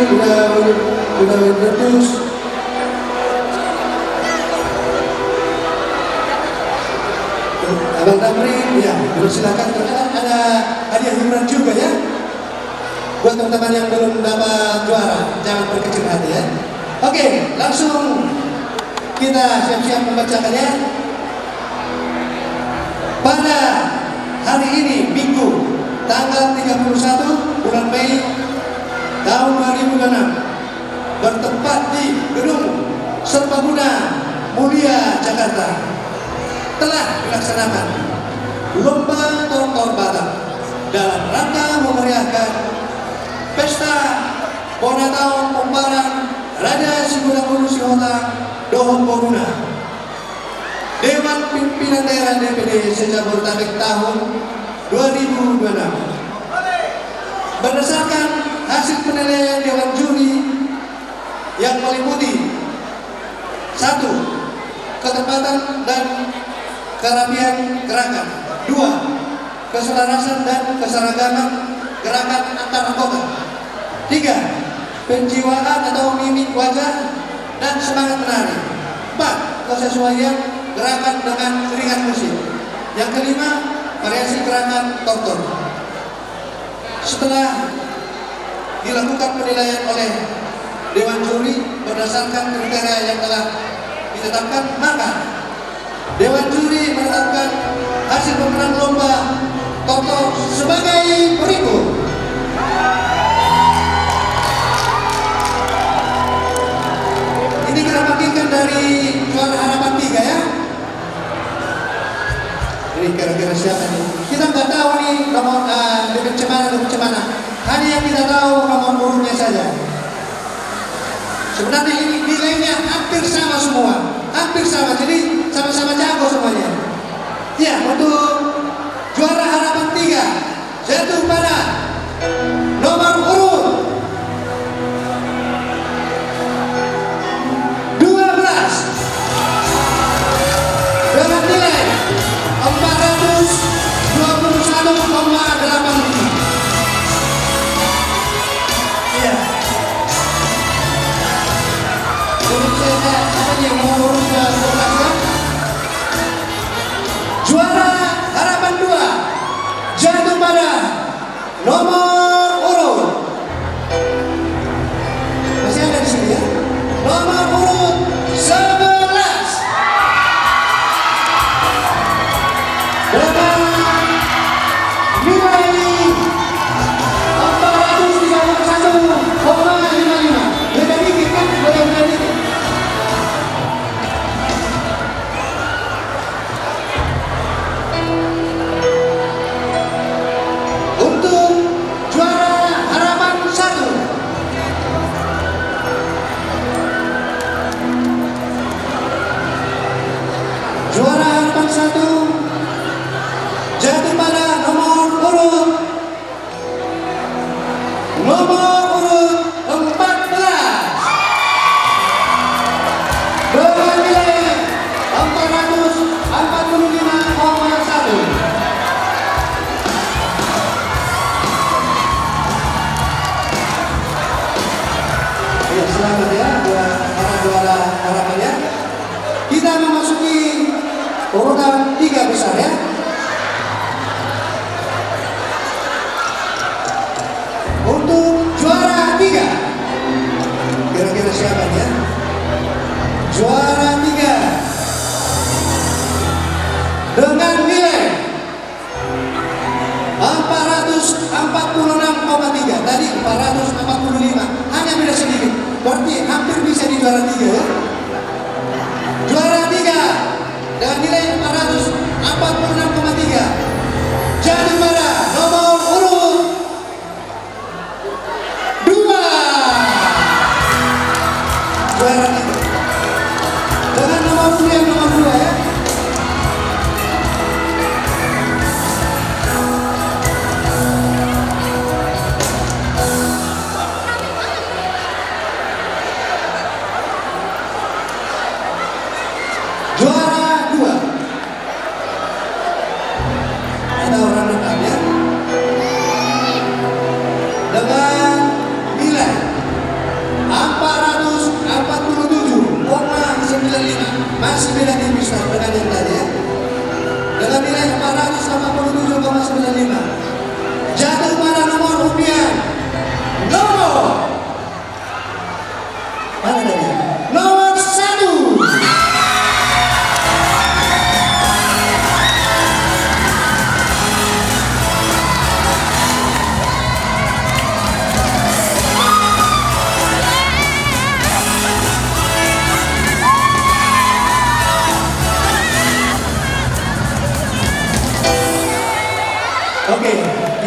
Uda, Uda Wendernus. Abang Tamrin, ya, dipersilakan. Ada, ada hadiah hiburan juga, ya. Buat teman-teman yang belum dapat juara, jangan berkecil hati, ya. Oke, langsung kita siap-siap membacakannya. Pada hari ini, Minggu, tanggal tiga puluh satu bulan Mei tahun dua ribu dua puluh enam, bertempat di Gedung Serbaguna Mulia Jakarta, telah dilaksanakan lomba tortor Batak dalam rangka memeriahkan Pesta Bona Taon Pomparan Raja Siguna Gulu Sihotang dohot boruna. Dewan Pimpinan Daerah D P D se-Jabodetabek tahun dua ribu dua puluh enam. Berdasarkan hasil penilaian Dewan Juri yang meliputi: satu, ketepatan dan kerapian gerakan. Dua, keselarasan dan keseragaman gerakan antar anggota. Tiga, penjiwaan atau mimik wajah dan semangat menari. Empat, kesesuaian gerakan dengan iringan musik. Yang kelima, variasi gerakan tortor. Setelah dilakukan penilaian oleh Dewan Juri berdasarkan kriteria yang telah ditetapkan, maka Dewan Juri menetapkan hasil pemenang lomba tortor sebagai berikut. Ini kita bangkitkan dari juara harapan tiga, ya. Ini kira-kira siapa nih? Kita nggak tahu nih nomor, eh, dapet cemana, dapet cemana. Hanya yang kita tahu nomor urutnya saja. Sebenarnya ini nilainya hampir sama semua, hampir sama. Jadi sama-sama jago semuanya. Ya, untuk juara harapan tiga, jatuh pada nomor urut dua belas dengan nilai empat ratus dua puluh satu koma delapan tujuh. Iya. Jadi saya, saya, apa nih, mau urut ke dua belas, ya? Juara harapan dua jatuh pada nomor urut, masih ada di sini, ya. Nomor urut sebelas dengan nilai empat ratus tiga puluh satu koma lima lima. Beda dikit, kan? Beda, beda dikit. Untuk juara harapan satu. Juara harapan satu jatuh pada nomor urut Nomor urut empat belas dengan nilai empat ratus empat puluh lima koma satu. Ya, selamat ya buat para juara harapan ya. Kita memasuki urutan tiga besar ya. Untuk juara tiga, kira-kira siapa ya? Juara tiga dengan nilai empat ratus empat puluh enam koma tiga, tadi empat ratus empat puluh lima, hanya beda sedikit. Berarti hampir bisa di juara tiga ya. Juara tiga dengan nilai empat ratus empat puluh enam koma tiga. Jatuh pada nomor urut dua. Juara tiga. Dengan nomor urut yang nomor dua ya. Juara dua. Kita orang lengkap ya. Dengan nilai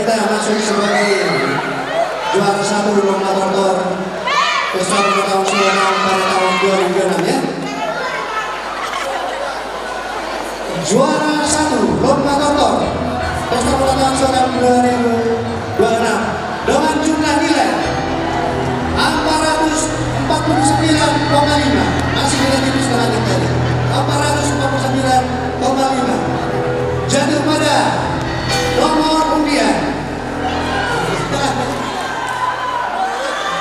Kita masuk sebagai juara satu lomba tortor Pesta Ulang Tahun Sihotang pada tahun dua ribu enam, ya. Juara satu lomba tortor Pesta Ulang Tahun Sihotang dua ribu dua puluh enam dengan jumlah nilai empat ratus empat puluh sembilan koma lima, masih negatif setengah tadi, empat ratus empat puluh sembilan koma lima, jatuh pada nomor undian.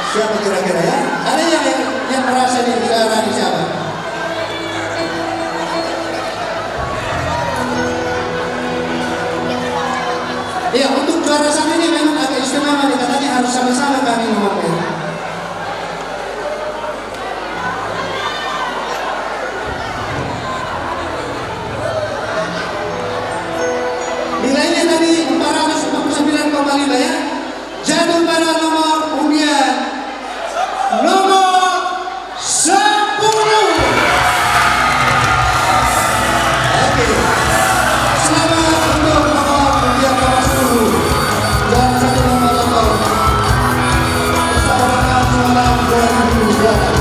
Siapa kira-kira, ya? Ada yang, yang merasa di juara ini siapa? Iya, untuk juara satu ini memang agak istimewa nih, katanya harus sama-sama kami ngomongnya. Nilainya tadi empat ratus empat puluh sembilan koma lima, ya. Jatuh pada nomor undian nomor sepuluh. Oke. Selamat untuk nomor undian nomor sepuluh. Dan satu nomor lotto. Pesta Ulang Tahun Sihotang dua ribu dua puluh enam.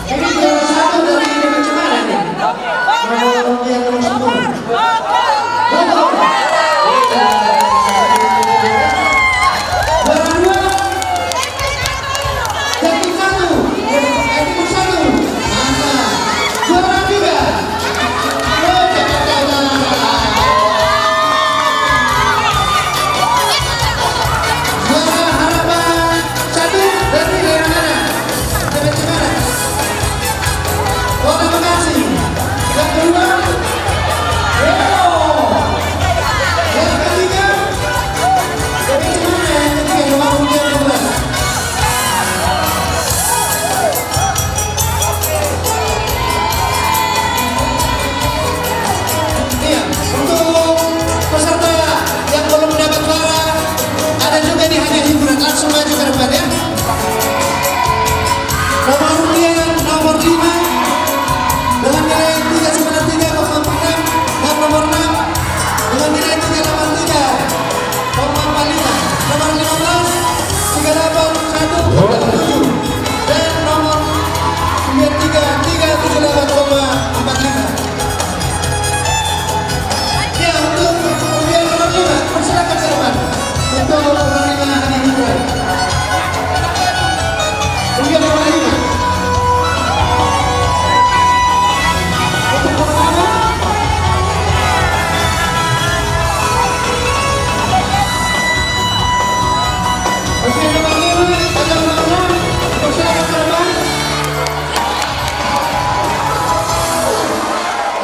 Ini juara satu dari Indonesia mana nih? Nomor undian nomor sepuluh. Bogor. Juara dua. Jatim satu. Eh, Timur satu. Mantap. Juara tiga. Juara harapan satu dari daerah mana? Dari Cemara. Kota Bekasi. Yang kedua, Depok. Yang ketiga, dari mana? Yang ketiga, nomor undian kedua. Iya, untuk peserta yang belum mendapat juara, ada juga nih hadiah hiburan, langsung maju ke depan ya. Nomor undian nomor lima dengan nilai tiga sembilan tiga koma empat enam dan nomor enam dengan nilai tiga delapan tiga koma empat lima, nomor lima belas, tiga delapan satu koma tujuh, dan nomor sembilan tiga tiga tujuh delapan koma empat lima. Ya, untuk undian nomor lima, persilakan ke depan. Untuk penerima hadiah hiburan. Undian nomor lima. Untuk pemenang. Oke, nomor lima, ada nomor enam. Persilakan ke depan.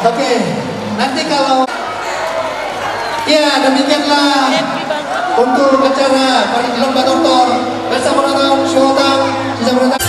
Oke, nanti kalau, ya, demikianlah untuk acara pari-, lomba tortor Pesta Ulang Tahun Sihotang, Sihotang.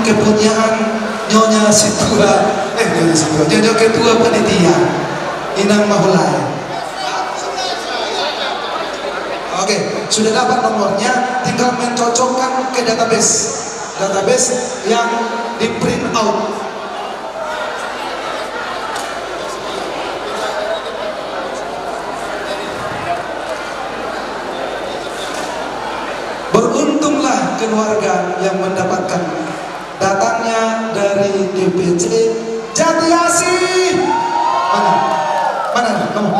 Kepunyaan Nyonya Situa, eh, Nyonya Situa, Nyonya Ketua Panitia, Inang Mahulai. Oke, sudah dapat nomornya, tinggal mencocokkan ke database, database yang di print out. Beruntunglah keluarga yang mendapatkan datangnya dari D P C Jatiasi. Mana? Mana? Mana?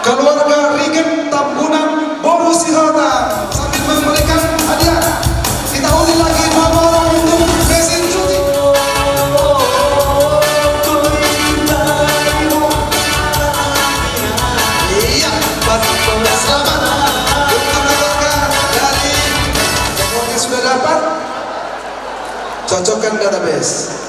Keluarga Rigen Tambunan boru Sihotang sambil memberikan hadiah. Kita ulang lagi, nomor untuk mesin cuci. Iya, selamat untuk keluarga dari, pokoknya sudah dapat. Cocokkan database.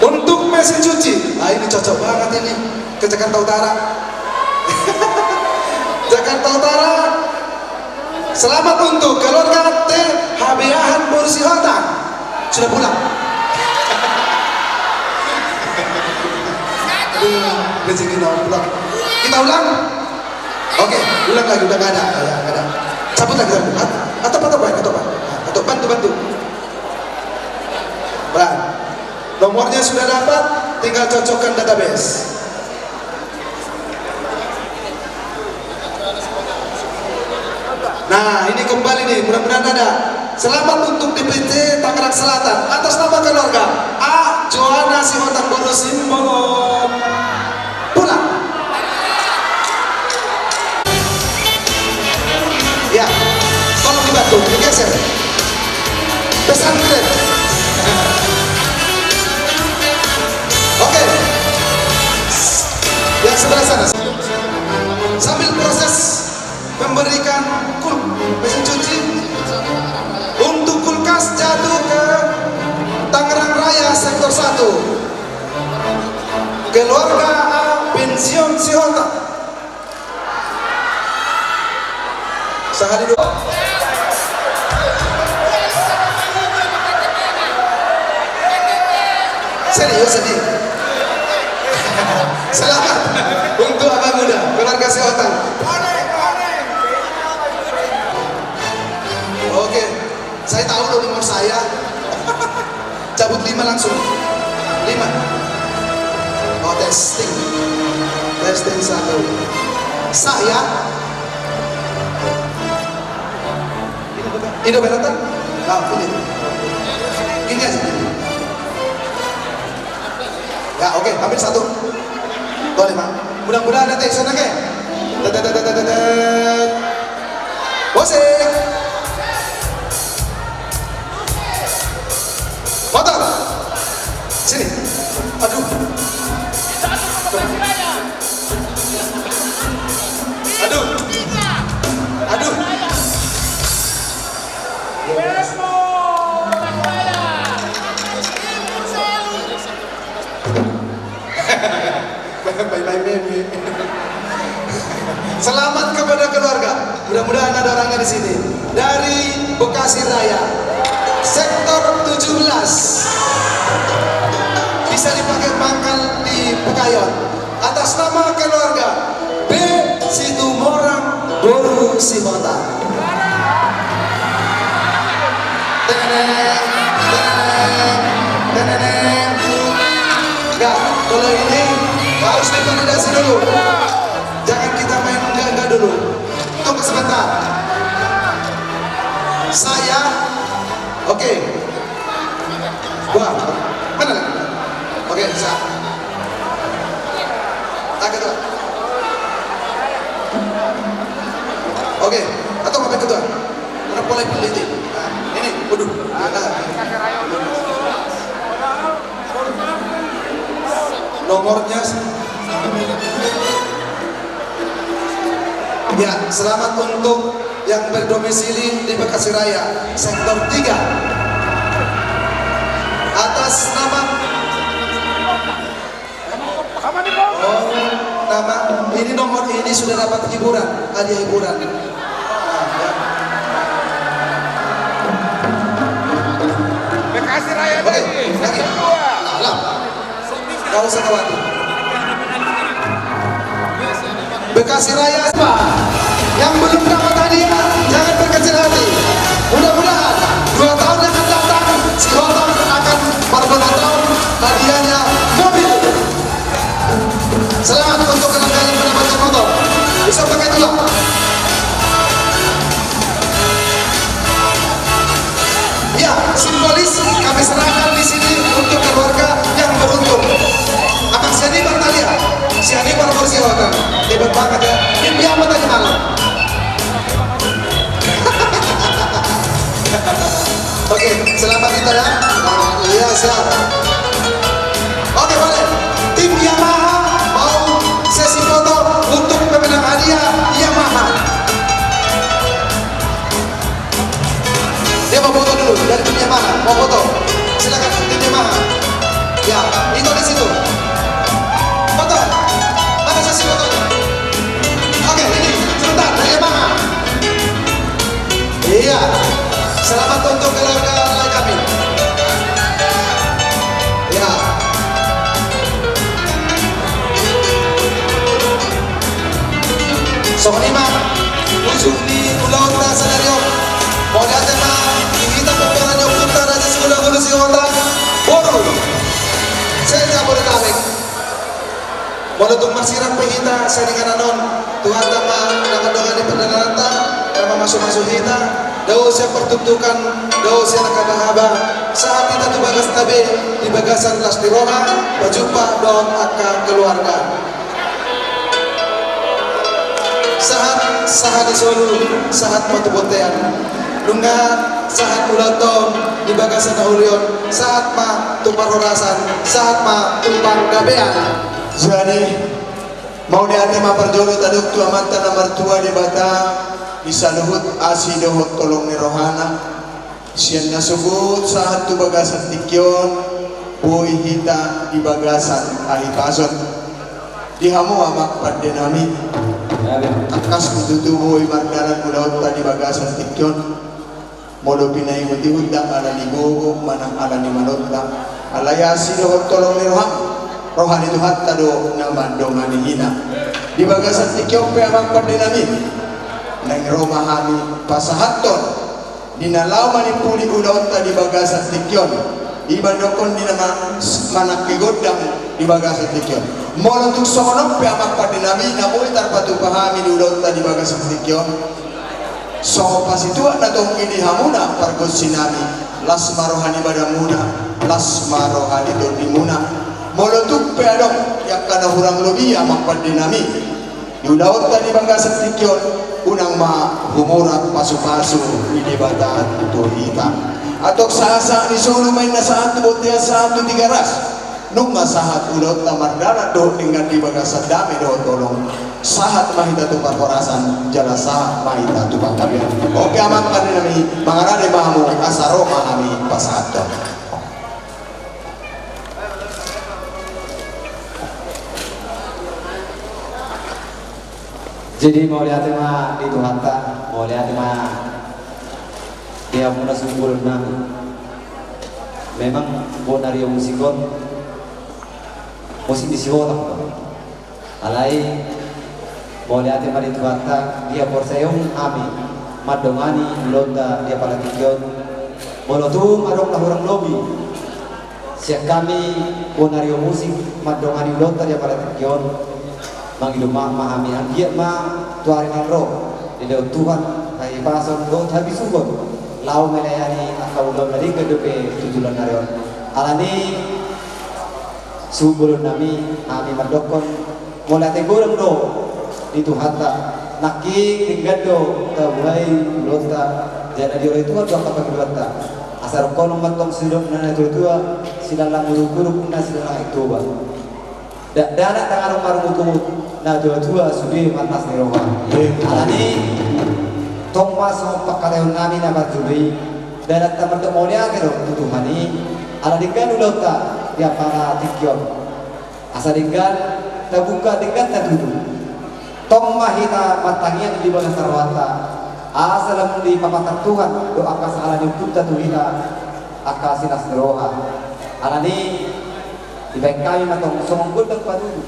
Untuk mesin cuci, ah, ini cocok banget ini, ke Jakarta Utara. Jakarta Utara. Selamat untuk keluarga T H B A-han boru Sihotang. Sudah pulang. Aduh, rezeki na pulang. Kita ulang. Oke, ulang lagi, udah nggak ada. Ya, nggak ada. Cabut lagi, cabut. At-, atau apa, atau apa, atau apa? Atau bantu, bantu. Pelan. Nomornya sudah dapat, tinggal cocokkan database. Nah, ini kembali nih, mudah-mudahan ada. Selamat untuk D P C Tangerang Selatan, atas nama keluarga A Joana Simatupang boru Simbolon. Pulang. Ya, tolong dibantu, digeser. Pesantren. Oke. Yang sebelah sana. Sambil proses memberikan kul-, mesin cuci untuk kulkas jatuh ke Tangerang Raya Sektor satu. Keluarga A pensiun Sihotang. Sahali dua. Serius ini. Selamat untuk Abang Uda, keluarga Sihotang. Oke, saya tahu loh nomor saya. Cabut lima langsung. Lima. Oh, testing. Testing satu. Sah ya? Ini beneran? Nah, ini. Gini aja, gini. Ya, oke, ambil satu. Boleh, Mak. Mudah-mudahan nanti sana ke. Tet, tet, tet, tet, tet, tet. Bose. Motor. Sini. Aduh. Aduh. Aduh. Bye-bye, Meme. Selamat kepada keluarga. Mudah-mudahan ada orangnya di sini. Dari Bekasi Raya, Sektor tujuh belas. Bisa dipakai mangkal di Pekayon. Atas nama keluarga B Situmorang boru Sihotang. Teneneng, teneneng, teneneng. Enggak, kalau ini harus divalidasi dulu. Jangan kita main enggak-enggak dulu. Tunggu sebentar. Saya, oke. Wah, mana lagi? Oke, bisa. Ah, ketua. Oke, atau apa ketua? Mana pola peneliti? Nah, ini, waduh. Ada. Nomornya. Ya, selamat untuk yang berdomisili di Bekasi Raya, Sektor tiga. Atas nama, oh, nama, ini nomor ini sudah dapat hiburan, hadiah hiburan. Nah, ya. Kau Sakawati. Bekasi Raya. Yang belum dapat hadiah, jangan berkecil hati. Mudah-mudahan dua tahun yang akan datang, si Hotam akan berlima tahun, hadiahnya mobil. Selamat untuk keluarga yang mendapatkan motor. Bisa pakai tulang. Ya, simbolis kami serahkan di sini untuk keluarga yang beruntung. Abang si Hanipan tadi ya? Si Hanipan nomor si Hotam. Hebat banget ya. Ini dia apa tadi malam? Oke, selamat kita ya. Iya, siap. Oke, boleh. Tim Yamaha mau sesi foto untuk pemenang hadiah Yamaha. Dia mau foto dulu dari tim Yamaha, mau foto. Silakan tim Yamaha. Ya, itu di situ. Foto. Mana sesi fotonya? Oke, ini sebentar dari Yamaha. Iya. Selamat untuk keluarga alai kami. Iya. Songon i ma ujung ni ulaonta sadari on. Mauliate ma di hita pomparan ni ompunta Raja Sihulahulu Sihotang, boru se-Jabodetabek. Molo tung marsirang pe hita sian inganan on, Tuhanta ma na mandongani pardalananta, na mamasumasu hita, dao sian partuktukan, dao sian angka bahaba, sahat hita tu bagasta be di bagasan las ni roha, pajumpa dohot angka keluarga. Sahat, sahat ni solu, sahat ma tu bontean. Nunga sahat ulaonta on di bagasan na uli on, sahat ma tu parhorasan, sahat ma tu panggabean. Jadi, mauliate ma parjolo tadok tu Amanta na martua Debata di saluhut asi dohot holong ni rohana. Sian na sogot sahat tu bagasan tingki on, boi hita di bagasan hahipason. Di hamu amang pandenami, tangkas do tutu boi mardalan ulaonta di bagasan tingki on. Molo pinaihutihut ndang ala ni gogo manang ala ni manonta, alai asi dohot holong ni roham, roha ni Tuhanta do na mandongani hita. Di bagasan tingki on pe amang pandenami, naeng ro ma hami pasahathon di na laho manimpuli ulaonta di bagasan tingki on, i ma dohonon ni na ma-, manangke gondang di bagasan tingki on. Molo tung songon on pe amang pandenami na boi tarpatupa hami di ulaonta di bagasan tingki on, songon pasituak na tonggi di hamuna pargonsinami, las ma roha ni badanmuna, las ma roha ni tondimuna. Molo tung pe adong angka na hurang lobi amang pandenami di ulaonta di bagasan tingki on, unang ma humurang pasupasu ni Debata tu hita. Antong sahatsahat ni solu ma inna, sahat tu bontean, sahat tu Tigaras. Nunga sahat ulaonta mardalan dohot denggan di bagasan dame dohot holong, sahat ma hita tu parhorasan jala sahat ma hita tu panggabean. Oke amang pandenami, mangarade ma hamu asa ro ma hami pasahathon. Jadi mauliate ma di Tuhanta, mauliate ma di hamuna suhut bolon nami. Memang bona rio musik on, musik ni si Hotam. Alai mauliate ma di Tuhanta, dipaporsayaon hami mandongani ulaonta di apala tingki on. Molo tung adong na hurang lobi sian hami bona rio musik mandongani ulaonta di apala tingki on, mangido maaf ma hami, anggiat ma tu ari na ro didok Tuhan hahipason dohot habisuhon laho melayani angka ulaon na denggan dope tu joloan ni ari on. Alani i suhut bolon nami, hami mandokkon mauliate godang do di Tuhanta. Nangkin denggan do tabuhai ulaonta, jala dioloi Tuhan do angka pangidoanta. Asa dohonon ma antong sidok ni natuatua, silang langguruk-guruk na silang aek Toba. Dakdanak ndang adong marungutungut, natuatua sude ma las ni roha. Alani i tong ma songon pangkataion nami na parjolo i, dalan ta mandok mauliate do tu Tuhan i, ala denggan ulaonta di apala tingki on. Asa denggan tabuka, denggan tatutu. Tong ma hita martangiang di bagasan rohanta, asa lam dipapatar Tuhan do angka sahala ni ompunta tu hita, angka silas ni roha. Alani i Dibaen hami ma tong songon gondang patudu.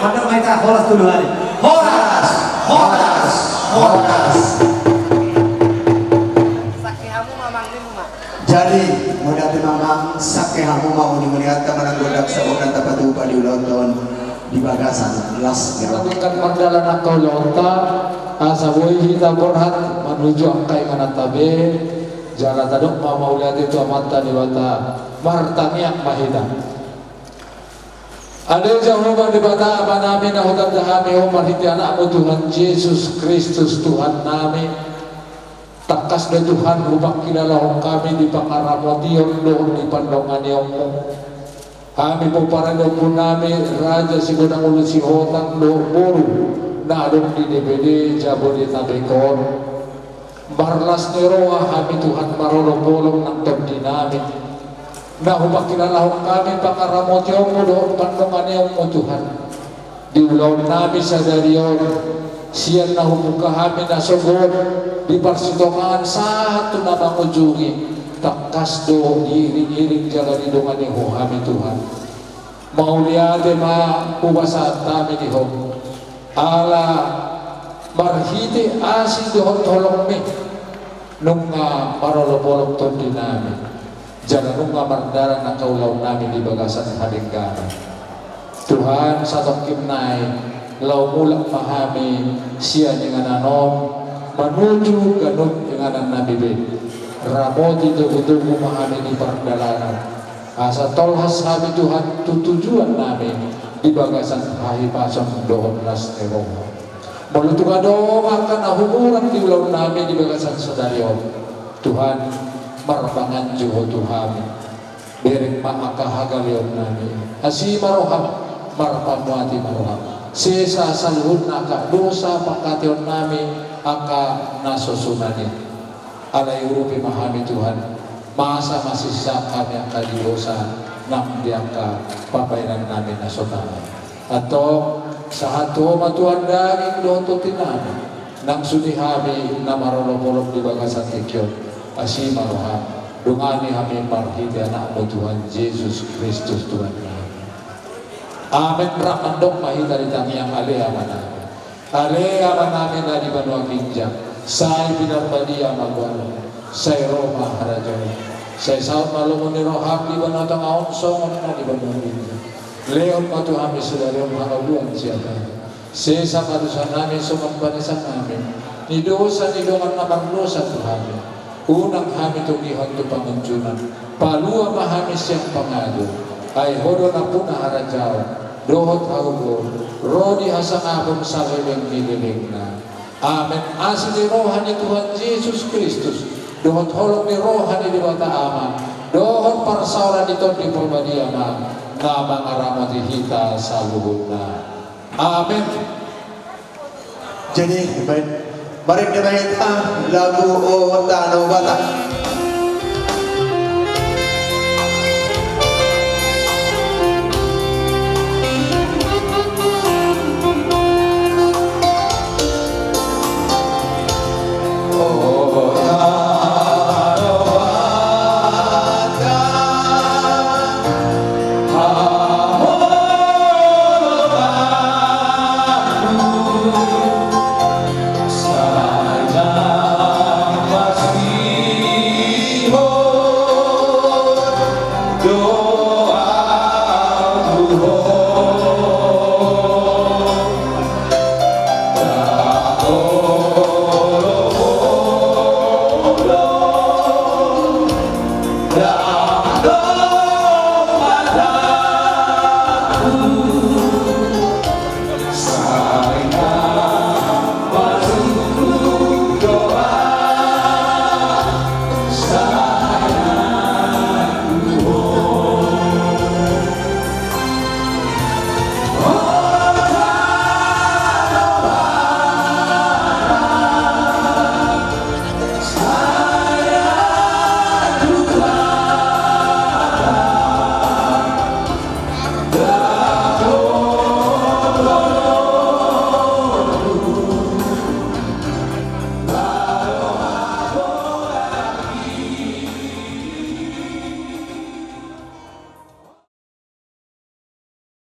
Mandok ma hita horas tolu hali. Horas, horas, horas. Sangke hamu ma amang, ninna ma. Jadi, mauliate ma amang, sangke hamu ma, uni mauliate ma nang gondang sabola na tapatupa di ulaon on di bagasan las ni roha. Lanjutkan mardalan angka ulaonta, asa boi hita borhat manuju angka ingananta be, jala tadok ma mauliate tu Amanta Debata, martangiang ma hita. Ale Jahowa Debata Amanami, na hutanda hami Ho marhite Anakmu Tuhan Jesus Kristus Tuhannami, tangkas do Tuhan hupangkilalahon hami di pangaramotion dohot di pandonganionmu. Hami pomparan ni ompunami Raja Sigodang Ulu Sihotang dohot boru na adong di D P D Jabodetabek on. Marlas ni roha hami Tuhan marolopolop nang tondinami, na hupangkilalahon hami pangaramotionmu dohot pandonganionmu Tuhan. Di ulaonnami sadari on, sian na hubuka hami na sogot di parsitongaan sahat tu na mangujungi, tangkas do diiringiring jala didongani Ho hami Tuhan. Mauliate ma hupasahat hami di Ho, ala marhite asi dohot holongmi, nunga marolopolop tondinami, jala nunga mardalan angka ulaonnami di bagasan hadengganon. Tuhan, satongkin nai laho mulak ma hami sian inganan on manuju ganup inganannami be. Ramoti togutogu ma hami di pardalanan, asa tolhas hami Tuhan tu tujuannami di bagasan hahipason dohot las ni roha. Molo tung adong angka na hurang di ulaonnami di bagasan sadari on, Tuhan, marpanganju Ho tu hami. Bereng ma angka hagaleonnami. Asi ma roham, marpamuati ma roham. Sesa saluhutna angka dosa pangkataionnami angka na so suman i. Alai urupi ma hami Tuhan, masa masisisa hami angka di dosa nang di angka pambahenannami na so tahan. Antong, sahat tu Ho ma Tuhan daging dohot tondinami, nang sude hami na marolopolop di bagasan tingki on. Asi ma roham, dongani hami marhite Anakmu Tuhan Jesus Kristus Tuhannami. Amen. Rap mandok ma hita di tangiang. Ale Amanami. Ale Amanami na di banua ginjang, sai pinarbadia ma goarmu, sai ro ma harajaonmu, sai saut ma lomo ni roham di banua tonga on songon na di banua ginjang. Lehon ma tu hami sadari on hangoluan siapari. Sesa ma dosanami songon panesanami ni dosa ni dongan na mardosa tu hami. Unang hami togihon tu pangunjunan. Palua ma hami sian pangago. Ai Ho do nampuna harajaon dohot hagogoon, ro di hasangapon saleleng ni lelengna. Amen. Asi ni roha ni Tuhan Jesus Kristus, dohot holong ni roha ni Debata Ama, dohot parsaoran ni Tondi Parbadia ma na mangaramoti hita saluhutna. Amen. Jadi, baik. Mari kita main, ah, lagu O Tano Batak.